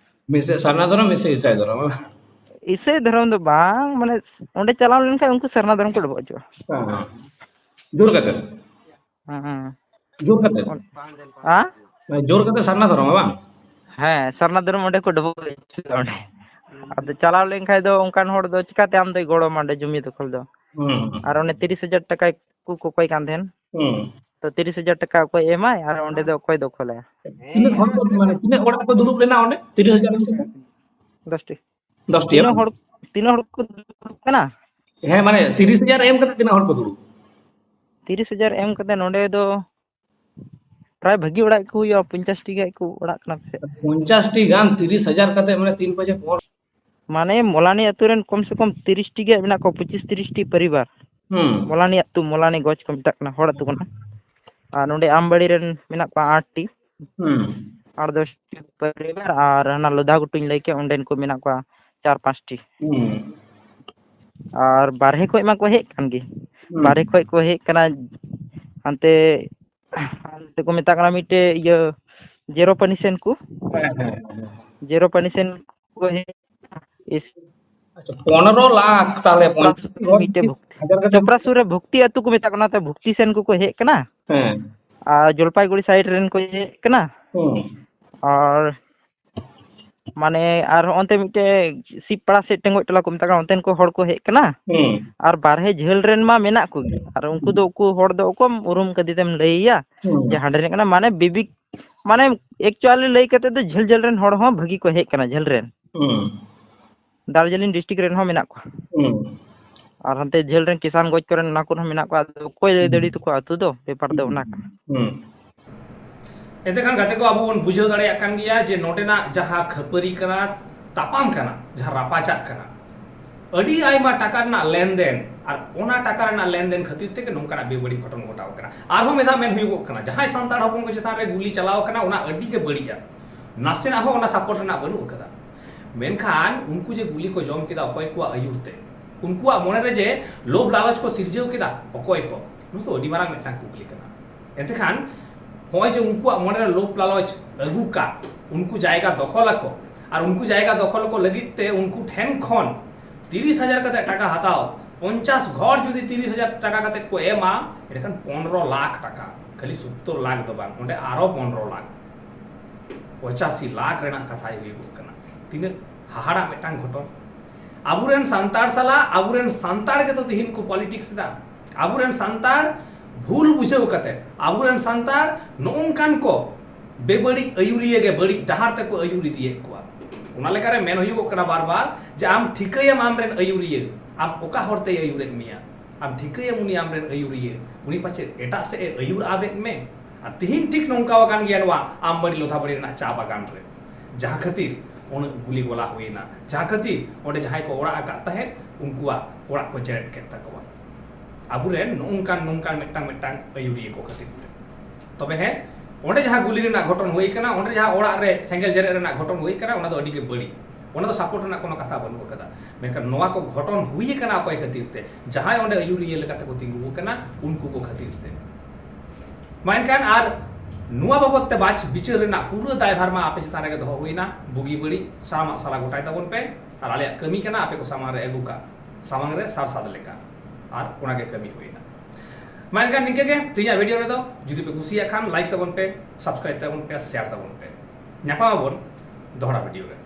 ᱢᱤᱫ ᱥᱮᱫ ᱥᱟᱨᱱᱟ ᱫᱷᱚᱨᱚᱢ, ᱢᱤᱫ ᱥᱮᱫ ᱤᱥᱟᱹᱭ ᱫᱷᱚᱨᱚᱢ, ᱵᱟᱝ? ᱤᱥᱟᱹᱭ ᱫᱷᱚᱨᱚᱢ ᱫᱚ ᱵᱟᱝ, ᱢᱟᱱᱮ ᱚᱸᱰᱮ ᱪᱟᱞᱟᱣ ᱞᱮᱱᱠᱷᱟᱱ ᱩᱱᱠᱩ ᱥᱟᱨᱱᱟ ᱫᱷᱚᱨᱚᱢ ᱠᱚ ᱰᱚᱵᱚᱜ ᱦᱚᱪᱚᱜᱼᱟ᱾ ᱦᱮᱸ, ᱦᱮᱸ᱾ ᱡᱳᱨ ᱠᱟᱛᱮ? ᱦᱮᱸ, ᱦᱮᱸ᱾ ᱡᱳᱨ ᱠᱟᱛᱮ? ᱚᱱ-, ᱟ? ᱢᱟᱱᱮ ᱡᱳᱨ ᱠᱟᱛᱮ ᱥᱟᱨᱱᱟ ᱫᱷᱚᱨᱚᱢ, ᱵᱟᱝ? ᱦᱮᱸ, ᱥᱟᱨᱱᱟ ᱫᱷᱚᱨᱚᱢ ᱚᱸᱰᱮ ᱠᱚ ᱰᱚᱵᱚᱜ ᱦᱚᱪᱚᱜᱼᱟ ᱚᱸᱰᱮ᱾ ᱟᱫᱚ ᱪᱟᱞᱟᱣ ᱞᱮᱱᱠᱷᱟᱱ ᱫᱚ ᱚᱱᱠᱟᱱ ᱦᱚᱲ ᱫᱚ ᱪᱤᱠᱟᱹᱛᱮ ᱟᱢ ᱫᱚᱭ ᱜᱚᱲᱚ ᱟᱢᱟ ᱚᱸᱰᱮ ᱡᱚᱢᱤ ᱫᱚᱠᱷᱚᱞ ᱫᱚ? ᱦᱩᱸ, ᱦᱩᱸ᱾ ᱟᱨ ᱚᱱᱮ ᱛᱤᱨᱤᱥ ᱦᱟᱡᱟᱨ ᱴᱟᱠᱟᱭ ᱠᱚ ᱠᱚᱠᱚᱭ ᱠᱟᱱ ᱛᱟᱦᱮᱱ᱾ ᱦᱩᱸ᱾ ᱛᱚ ᱛᱤᱨᱤᱥ ᱦᱟᱡᱟᱨ ᱴᱟᱠᱟ ᱚᱠᱚᱭ ᱮᱢᱟᱭ ᱟᱨ ᱚᱸᱰᱮ ᱫᱚ ᱚᱠᱚᱭ ᱫᱚᱠᱷᱚᱞᱟᱭ? ᱛᱤᱱᱟᱹᱜ ᱦᱚᱲ ᱠᱚ, ᱢᱟᱱᱮ, ᱛᱤᱱᱟᱹᱜ ᱚᱲᱟᱜ ᱠᱚ ᱫᱩᱲᱩᱵ ᱞᱮᱱᱟ ᱚᱸᱰᱮ? ᱛᱤᱨᱤᱥ ᱦᱟᱡᱟᱨ ᱮᱢ ᱠᱟᱛᱮ? ᱫᱚᱥᱴᱤ᱾ ᱫᱚᱥᱴᱤ ᱛᱤᱱᱟᱹᱜ ᱵᱟᱝ? ᱦᱚᱲ, ᱛᱤᱱᱟᱹᱜ ᱦᱚᱲ ᱠᱚ ᱫᱩᱲᱩᱵ ᱠᱟᱱᱟ? ᱦᱮᱸ, ᱢᱟᱱᱮ, ᱛᱤᱨᱤᱥ ᱦᱟᱡᱟᱨ ᱮᱢ ᱠᱟᱛᱮ ᱛᱤᱱᱟᱹᱜ ᱦᱚᱲ ᱠᱚ ᱫᱩᱲᱩᱵ? ᱛᱤᱨᱤᱥ ᱦᱟᱡᱟᱨ ᱮᱢ ᱠᱟᱛᱮ ᱱᱚᱸᱰᱮ ᱫᱚ ᱯᱨᱟᱭ ᱵᱷᱟᱹᱜᱤ ᱚᱲᱟᱜ ᱜᱮᱠᱚ ᱦᱩᱭᱩᱜᱼᱟ, ᱯᱚᱧᱪᱟᱥ ᱴᱤ ᱜᱟᱱ ᱠᱚ ᱚᱲᱟᱜ ᱠᱟᱱᱟ ᱯᱟᱥᱮᱡ᱾ ᱯᱚᱧᱪᱟᱥ ᱴᱤ ᱜᱟᱱ, ᱛᱤᱨᱤᱥ ᱦᱟᱡᱟᱨ ᱠᱟᱛᱮ, ᱢᱟᱱᱮ, ᱛᱤᱱ ᱯᱟᱸᱪᱮ ᱯᱚᱱ- ᱢᱟᱱᱮ, ᱢᱚᱞᱟᱱᱤ ᱟᱹᱛᱩ ᱨᱮᱱ ᱠᱚᱢ ᱥᱮ ᱠᱚᱢ ᱛᱤᱨᱤᱥ ᱴᱤ ᱜᱟᱱ ᱢᱮᱱᱟᱜ ᱠᱚᱣᱟ, ᱯᱚᱸᱪᱤᱥ ᱛᱤᱨᱤᱥ ᱴᱤ ᱯᱚᱨᱤᱵᱟᱨ᱾ ᱦᱩᱸ᱾ ᱢᱚᱞᱟᱱᱤ ᱟᱹᱛᱩ, ᱢᱚᱞᱟᱱᱤ ᱜᱚᱡ ᱠᱚ ᱢᱮᱛᱟᱜ ᱠᱟᱱᱟ, ᱦᱚᱲ ᱟᱹᱛᱩ ᱠᱟᱱᱟ᱾ ᱟᱨ ᱱᱚᱸᱰᱮ ᱟᱢᱵᱟᱲᱤ ᱨᱮᱱ ᱢᱮᱱᱟᱜ ᱠᱚᱣᱟ ᱟᱴ ᱴᱤ᱾ ᱦᱩᱸ᱾ ᱟᱴ ᱫᱚᱥ ᱴᱤ ᱯᱚᱨᱤᱵᱟᱨ, ᱟᱨ ᱦᱟᱱᱟ ᱞᱚᱫᱷᱟ ᱜᱷᱩᱴᱩᱧ ᱞᱟᱹᱭ ᱠᱮᱫ, ᱚᱸᱰᱮᱱ ᱠᱚ ᱢᱮᱱᱟᱜ ᱠᱚᱣᱟ ᱪᱟᱨ ᱯᱟᱸᱪ ᱴᱤ᱾ ᱦᱩᱸ᱾ ᱟᱨ ᱵᱟᱨᱦᱮ ᱠᱷᱚᱡ ᱢᱟ ᱠᱚ ᱦᱮᱡ ᱠᱟᱱ ᱜᱮ᱾ ᱦᱩᱸ᱾ ᱵᱟᱨᱦᱮ ᱠᱷᱚᱡ ᱠᱚ ᱦᱮᱡ ᱠᱟᱱᱟ, ᱦᱟᱱᱛᱮ ᱦᱟᱱᱛᱮ ᱠᱚ ᱢᱮᱛᱟᱜ ᱠᱟᱱᱟ ᱢᱤᱫᱴᱮᱡ ᱤᱭᱟᱹ ᱡᱮᱨᱳ ᱯᱟᱱᱤ ᱥᱮᱱ ᱠᱚ᱾ ᱦᱮᱸ, ᱦᱮᱸ, ᱦᱮᱸ᱾ ᱡᱮᱨᱳ ᱯᱟᱱᱤ ᱥᱮᱱ ᱠᱚ ᱦᱮᱡ ᱮᱱᱟ᱾ ᱤᱥ- ᱟᱪᱪᱷᱟ, ᱯᱚᱱᱨᱚ ᱞᱟᱠᱷ ᱛᱟᱦᱞᱮ ᱪᱚᱯᱨᱟ ᱯᱚᱧᱪᱟᱥ ᱥᱩᱨ ᱨᱮ ᱢᱤᱫᱴᱮᱡ ᱵᱷᱩᱠ-, ᱦᱟᱡᱟᱨ ᱠᱟᱛᱮ᱾ ᱪᱚᱯᱨᱟ ᱥᱩᱨ ᱨᱮ ᱵᱷᱩᱠᱛᱤ ᱟᱹᱛᱩ ᱠᱚ ᱢᱮᱛᱟᱜ ᱠᱟᱱᱟ, ᱛᱚ ᱵᱷᱩᱠᱛᱤ ᱥᱮᱱ ᱠᱚᱠᱚ ᱦᱮᱡ ᱠᱟᱱᱟ᱾ ᱦᱮᱸ᱾ ᱟᱨ ᱡᱚᱞᱯᱟᱭᱜᱩᱲᱤ ᱥᱟᱭᱤᱰ ᱨᱮᱱ ᱠᱚ ᱦᱮᱡ ᱠᱟᱱᱟ᱾ ᱦᱩᱸ᱾ ᱟᱨ ᱢᱟᱱᱮ ᱟᱨ ᱦᱚᱸᱜᱼᱚᱱᱛᱮ ᱢᱤᱫᱴᱮᱡ ᱥᱤᱵᱯᱟᱲᱟ ᱥᱮᱫ ᱴᱮᱸᱜᱚᱡ ᱴᱚᱞᱟ ᱠᱚ ᱢᱮᱛᱟᱜ ᱠᱟᱱᱟ, ᱚᱱᱛᱮᱱ ᱠᱚ ᱦᱚᱲ ᱠᱚ ᱦᱮᱡ ᱠᱟᱱᱟ᱾ ᱦᱩᱸ᱾ ᱟᱨ ᱵᱟᱨᱦᱮ ᱡᱷᱟᱹᱞ ᱨᱮᱱ ᱢᱟ ᱢᱮᱱᱟᱜ ᱠᱚᱜᱮ, ᱟᱨ ᱩᱱᱠᱩ ᱫᱚ ᱩᱱᱠᱩ ᱦᱚᱲ ᱫᱚ ᱚᱠᱚᱭᱮᱢ ᱩᱨᱩᱢ ᱠᱟᱫᱮ ᱛᱮᱢ ᱞᱟᱹᱭ ᱟᱭᱟ ᱦᱩᱸ᱾ ᱡᱮ ᱦᱟᱸᱰᱮ ᱨᱤᱱᱤᱡ ᱠᱟᱱᱟ, ᱢᱟᱱᱮ ᱵᱤᱵᱤᱠ, ᱢᱟᱱᱮ actually ᱞᱟᱹᱭ ᱠᱟᱛᱮ ᱫᱚ ᱡᱷᱟᱹᱞ ᱡᱷᱟᱹᱞ ᱨᱮᱱ ᱦᱚᱲ ᱦᱚᱸ ᱵᱷᱟᱹᱜᱤ ᱠᱚ ᱦᱮᱡ ᱠᱟᱱᱟ, ᱡᱷᱟᱹᱞ ᱨᱮᱱ᱾ ᱦᱩᱸ᱾ ᱫᱟᱨᱡᱤᱞᱤᱝ ᱰᱤᱥᱴᱨᱤᱠᱴ ᱨᱮᱱ ᱦᱚᱸ ᱢᱮᱱᱟᱜ ᱠᱚᱣᱟ᱾ ᱦᱩᱸ᱾ ᱟᱨ ᱦᱟᱱᱛᱮ ᱡᱷᱟᱹᱞ ᱨᱮᱱ ᱠᱤᱥᱟᱱᱜᱚᱸᱡᱽ ᱠᱚᱨᱮᱱ ᱚᱱᱟ ᱠᱚᱨᱮ ᱦᱚᱸ ᱢᱮᱱᱟᱜ ᱠᱚᱣᱟ᱾ ᱟᱫᱚ ᱚᱠᱚᱭ ᱞᱟᱹᱭ ᱦᱩᱸ᱾ ᱫᱟᱲᱮ ᱛᱟᱠᱚᱣᱟ ᱟᱹᱛᱩ ᱫᱚ? ᱵᱮᱯᱟᱨ ᱫᱚ ᱦᱩᱸ᱾ ᱚᱱᱟ ᱠᱟᱱᱟ᱾ ᱦᱩᱸ᱾ ᱮᱱᱛᱮ ᱠᱷᱟᱱ ᱜᱟᱛᱮ ᱠᱚ, ᱟᱵᱚ ᱵᱚᱱ ᱵᱩᱡᱷᱟᱹᱣ ᱫᱟᱲᱮᱭᱟᱜ ᱠᱟᱱ ᱜᱮᱭᱟ ᱡᱮ ᱱᱚᱰᱮᱱᱟᱜ ᱡᱟᱦᱟᱸ ᱠᱷᱟᱹᱯᱟᱹᱨᱤ ᱠᱟᱱᱟ, ᱛᱟᱯᱟᱢ ᱠᱟᱱᱟ, ᱡᱟᱦᱟᱸ ᱨᱟᱯᱟᱪᱟᱜ ᱠᱟᱱᱟ, ᱟᱹᱰᱤ ᱟᱭᱢᱟ ᱴᱟᱠᱟ ᱨᱮᱱᱟᱜ ᱞᱮᱱᱫᱮᱱ, ᱟᱨ ᱚᱱᱟ ᱴᱟᱠᱟ ᱨᱮᱱᱟᱜ ᱞᱮᱱᱫᱮᱱ ᱠᱷᱟᱹᱛᱤᱨ ᱛᱮᱜᱮ ᱱᱚᱝᱠᱟᱱᱟᱜ ᱵᱮᱵᱟᱹᱲᱤᱡ ᱜᱷᱚᱴᱚᱱ ᱜᱷᱚᱴᱟᱣ ᱠᱟᱱᱟ᱾ ᱟᱨᱦᱚᱸ ᱢᱤᱫ ᱫᱷᱟᱣ ᱢᱮᱱ ᱦᱩᱭᱩᱜᱚᱜ ᱠᱟᱱᱟ, ᱡᱟᱦᱟᱸᱭ ᱥᱟᱱᱛᱟᱲ ᱦᱚᱯᱚᱱ ᱠᱚ ᱪᱮᱛᱟᱱ ᱨᱮ ᱜᱩᱞᱤ ᱪᱟᱞᱟᱣ ᱠᱟᱱᱟ, ᱚᱱᱟ ᱟᱹᱰᱤ ᱜᱮ ᱵᱟᱹᱲᱤᱡᱼᱟ, ᱱᱟᱥᱮᱱᱟᱜ ᱦᱚᱸ ᱚᱱᱟ ᱥᱟᱯᱳᱨᱴ ᱨᱮᱱᱟᱜ ᱵᱟᱹᱱᱩᱜ ᱟᱠᱟᱫᱟ᱾ ᱢᱮᱱᱠᱷᱟᱱ ᱩᱱᱠᱩ ᱡᱮ ᱜᱩᱞᱤ ᱠᱚ ᱡᱚᱢ ᱠᱮᱫᱟ, ᱚᱠᱚᱭ ᱠᱚᱣᱟᱜ ᱟᱹᱭᱩᱨ ᱛᱮ? ᱩᱱᱠᱩᱣᱟᱜ ᱢᱚᱱᱮᱨᱮ ᱡᱮ ᱞᱳᱵᱷ ᱞᱟᱞᱚᱪ ᱠᱚ ᱥᱤᱨᱡᱟᱹᱣ ᱠᱮᱫᱟ, ᱚᱠᱚᱭ ᱠᱚ? ᱱᱚᱣᱟ ᱫᱚ ᱟᱹᱰᱤ ᱢᱟᱨᱟᱝ ᱢᱤᱫᱴᱟᱝ ᱠᱩᱠᱞᱤ ᱠᱟᱱᱟ᱾ ᱮᱱᱛᱮᱠᱷᱟᱱ ᱱᱚᱜᱼᱚᱭ ᱡᱮ ᱩᱱᱠᱩᱣᱟᱜ ᱢᱚᱱᱮᱨᱮ ᱞᱳᱵᱷ ᱞᱟᱞᱚᱪ ᱟᱹᱜᱩ ᱠᱟᱜ, ᱩᱱᱠᱩ ᱡᱟᱭᱜᱟ ᱫᱚᱠᱷᱚᱞ ᱟᱠᱚ, ᱟᱨ ᱩᱱᱠᱩ ᱡᱟᱭᱜᱟ ᱫᱚᱠᱷᱚᱞ ᱠᱚ ᱞᱟᱹᱜᱤᱫ ᱛᱮ ᱩᱱᱠᱩ ᱴᱷᱮᱱ ᱠᱷᱚᱱ ᱛᱤᱨᱤᱥ ᱦᱟᱡᱟᱨ ᱠᱟᱛᱮ ᱴᱟᱠᱟ ᱦᱟᱛᱟᱣ, ᱯᱚᱧᱪᱟᱥ ᱜᱷᱚᱨ ᱡᱩᱫᱤ ᱛᱤᱨᱤᱥ ᱦᱟᱡᱟᱨ ᱴᱟᱠᱟ ᱠᱟᱛᱮ ᱠᱚ ᱮᱢᱟ, ᱮᱸᱰᱮᱠᱷᱟᱱ ᱯᱚᱱᱨᱚ ᱞᱟᱠᱷ ᱴᱟᱠᱟ, ᱠᱷᱟᱹᱞᱤ ᱥᱳᱛᱛᱳᱨ ᱞᱟᱠᱷ ᱫᱚ ᱵᱟᱝ, ᱚᱸᱰᱮ ᱟᱨᱚ ᱯᱚᱱᱨᱚ ᱞᱟᱠᱷ, ᱯᱚᱸᱪᱟᱥᱤ ᱞᱟᱠᱷ ᱨᱮᱱᱟᱜ ᱠᱟᱛᱷᱟᱭ ᱦᱩᱭᱩᱜᱚᱜ ᱠᱟᱱᱟ᱾ ᱛᱤᱱᱟᱹᱜ ᱦᱟᱦᱟᱲᱟᱜ ᱢᱤᱫᱴᱟᱝ ᱜᱷᱚᱴᱚᱱ! ᱟᱵᱚᱨᱮᱱ ᱥᱟᱱᱛᱟᱲ ᱥᱟᱞᱟᱜ ᱟᱵᱚᱨᱮᱱ ᱥᱟᱱᱛᱟᱲ ᱜᱮᱛᱚ ᱛᱤᱦᱤᱧ ᱠᱚ politics ᱮᱫᱟ᱾ ᱟᱵᱚᱨᱮᱱ ᱥᱟᱱᱛᱟᱲ ᱵᱷᱩᱞ ᱵᱩᱡᱷᱟᱹᱣ ᱠᱟᱛᱮ ᱟᱵᱚᱨᱮᱱ ᱥᱟᱱᱛᱟᱲ ᱱᱚᱜᱼᱚᱝᱠᱟᱱ ᱠᱚ ᱵᱮᱵᱟᱹᱲᱤᱡ ᱟᱹᱭᱩᱨᱤᱭᱟᱹ ᱜᱮ ᱵᱟᱹᱲᱤᱡ ᱰᱟᱦᱟᱨ ᱛᱮᱠᱚ ᱟᱹᱭᱩᱨ ᱤᱫᱤᱭᱮᱫ ᱠᱚᱣᱟ᱾ ᱚᱱᱟ ᱞᱮᱠᱟᱨᱮ ᱢᱮᱱ ᱦᱩᱭᱩᱜᱚᱜ ᱠᱟᱱᱟ ᱵᱟᱨ ᱵᱟᱨ ᱡᱮ ᱟᱢ ᱴᱷᱤᱠᱟᱹᱭᱟᱢ ᱟᱢᱨᱮᱱ ᱟᱹᱭᱩᱨᱤᱭᱟᱹ, ᱟᱢ ᱚᱠᱟ ᱦᱚᱨ ᱛᱮᱭ ᱟᱹᱭᱩᱨᱮᱫ ᱢᱮᱭᱟ, ᱟᱢ ᱴᱷᱤᱠᱟᱹᱭᱟᱢ ᱩᱱᱤ ᱟᱢᱨᱮᱱ ᱟᱹᱭᱩᱨᱤᱭᱟᱹ, ᱩᱱᱤ ᱯᱟᱪᱮᱫ ᱮᱴᱟᱜ ᱥᱮᱫ ᱮ ᱟᱹᱭᱩᱨ ᱟᱵᱮᱫ ᱢᱮ᱾ ᱟᱨ ᱛᱤᱦᱤᱧ ᱴᱷᱤᱠ ᱱᱚᱝᱠᱟ ᱟᱠᱟᱱ ᱜᱮᱭᱟ ᱱᱚᱣᱟ ᱟᱢᱵᱟᱲᱤ ᱞᱚᱫᱷᱟᱵᱟᱲᱤ ᱨᱮᱱᱟᱜ ᱪᱟ ᱵᱟᱜᱟᱱ ᱨᱮ, ᱡᱟᱦᱟᱸ ᱠᱷᱟᱹᱛᱤᱨ ᱩᱱᱟᱹᱜ ᱜᱩᱞᱤ ᱜᱚᱞᱟ ᱦᱩᱭᱮᱱᱟ, ᱡᱟᱦᱟᱸ ᱠᱷᱟᱹᱛᱤᱨ ᱚᱸᱰᱮ ᱡᱟᱦᱟᱸᱭ ᱠᱚ ᱚᱲᱟᱜ ᱟᱠᱟᱫ ᱛᱟᱦᱮᱸᱫ ᱩᱱᱠᱩᱣᱟᱜ ᱚᱲᱟᱜ ᱠᱚ ᱡᱮᱨᱮᱫ ᱠᱮᱫ ᱛᱟᱠᱚᱣᱟ᱾ ᱟᱵᱚᱨᱮᱱ ᱱᱚᱝᱠᱟᱱ ᱱᱚᱝᱠᱟᱱ ᱢᱤᱫᱴᱟᱝ ᱢᱤᱫᱴᱟᱝ ᱟᱹᱭᱩᱨᱤᱭᱟᱹ ᱠᱚ ᱠᱷᱟᱹᱛᱤᱨ ᱛᱮ᱾ ᱛᱚᱵᱮ ᱦᱮᱸ, ᱚᱸᱰᱮ ᱡᱟᱦᱟᱸ ᱜᱩᱞᱤ ᱨᱮᱱᱟᱜ ᱜᱷᱚᱴᱚᱱ ᱦᱩᱭ ᱠᱟᱱᱟ, ᱚᱸᱰᱮ ᱡᱟᱦᱟᱸ ᱚᱲᱟᱜ ᱨᱮ ᱥᱮᱸᱜᱮᱞ ᱡᱮᱨᱮᱫ ᱨᱮᱱᱟᱜ ᱜᱷᱚᱴᱚᱱ ᱦᱩᱭ ᱠᱟᱱᱟ, ᱚᱱᱟ ᱫᱚ ᱟᱹᱰᱤ ᱜᱮ ᱵᱟᱹᱲᱤᱡ, ᱚᱱᱟ ᱫᱚ support ᱨᱮᱱᱟᱜ ᱠᱳᱱᱳ ᱠᱟᱛᱷᱟ ᱵᱟᱹᱱᱩᱜ ᱟᱠᱟᱫᱟ᱾ ᱢᱮᱱᱠᱷᱟᱱ ᱱᱚᱣᱟ ᱠᱚ ᱜᱷᱚᱴᱚᱱ ᱦᱩᱭ ᱠᱟᱱᱟ ᱚᱠᱚᱭ ᱠᱷᱟᱹᱛᱤᱨ ᱛᱮ? ᱡᱟᱦᱟᱸᱭ ᱚᱸᱰᱮ ᱟᱹᱭᱩᱨᱤᱭᱟᱹ ᱞᱮᱠᱟᱛᱮ ᱠᱚ ᱛᱤᱸᱜᱩ ᱟᱠᱟᱱᱟ, ᱩᱱᱠᱩ ᱠᱚ ᱠᱷᱟᱹᱛᱤᱨ ᱛᱮ᱾ ᱢᱟ ᱮᱱᱠᱷᱟᱱ ᱟᱨ ᱱᱚᱣᱟ ᱵᱟᱵᱚᱫ ᱛᱮ ᱵᱟᱪ ᱵᱤᱪᱟᱹᱨ ᱨᱮᱱᱟᱜ ᱯᱩᱨᱟᱹ ᱫᱟᱭᱵᱷᱟᱨ ᱢᱟ ᱟᱯᱮ ᱪᱮᱛᱟᱱ ᱨᱮᱜᱮ ᱫᱚᱦᱚ ᱦᱩᱭᱱᱟ᱾ ᱵᱩᱜᱤ ᱵᱟᱹᱲᱤᱡ ᱥᱟᱱᱟᱢᱟᱜ ᱥᱟᱞᱟ ᱜᱚᱴᱟᱭ ᱛᱟᱵᱚᱱ ᱯᱮ, ᱟᱨ ᱟᱞᱮᱭᱟᱜ ᱠᱟᱹᱢᱤ ᱠᱟᱱᱟ ᱟᱯᱮ ᱠᱚ ᱥᱟᱢᱟᱝ ᱨᱮ ᱟᱹᱜᱩ ᱠᱟᱜ, ᱥᱟᱢᱟᱝ ᱨᱮ ᱥᱟᱨᱥᱟᱫ ᱞᱮᱠᱟ, ᱟᱨ ᱚᱱᱟᱜᱮ ᱠᱟᱹᱢᱤ ᱦᱩᱭᱱᱟ᱾ ᱢᱟ ᱮᱱᱠᱷᱟᱱ ᱱᱤᱝᱠᱟᱹ ᱜᱮ ᱛᱮᱦᱮᱧᱟᱜ video ᱨᱮᱫᱚ, ᱡᱩᱫᱤ ᱯᱮ ᱠᱩᱥᱤᱭᱟᱜ ᱠᱷᱟᱱ like ᱛᱟᱵᱚᱱ ᱯᱮ, subscribe ᱛᱟᱵᱚᱱ ᱯᱮ, share ᱛᱟᱵᱚᱱ ᱯᱮ᱾ ᱧᱟᱯᱟᱢ ᱟᱵᱚᱱ ᱫᱚᱦᱲᱟ video ᱨᱮ᱾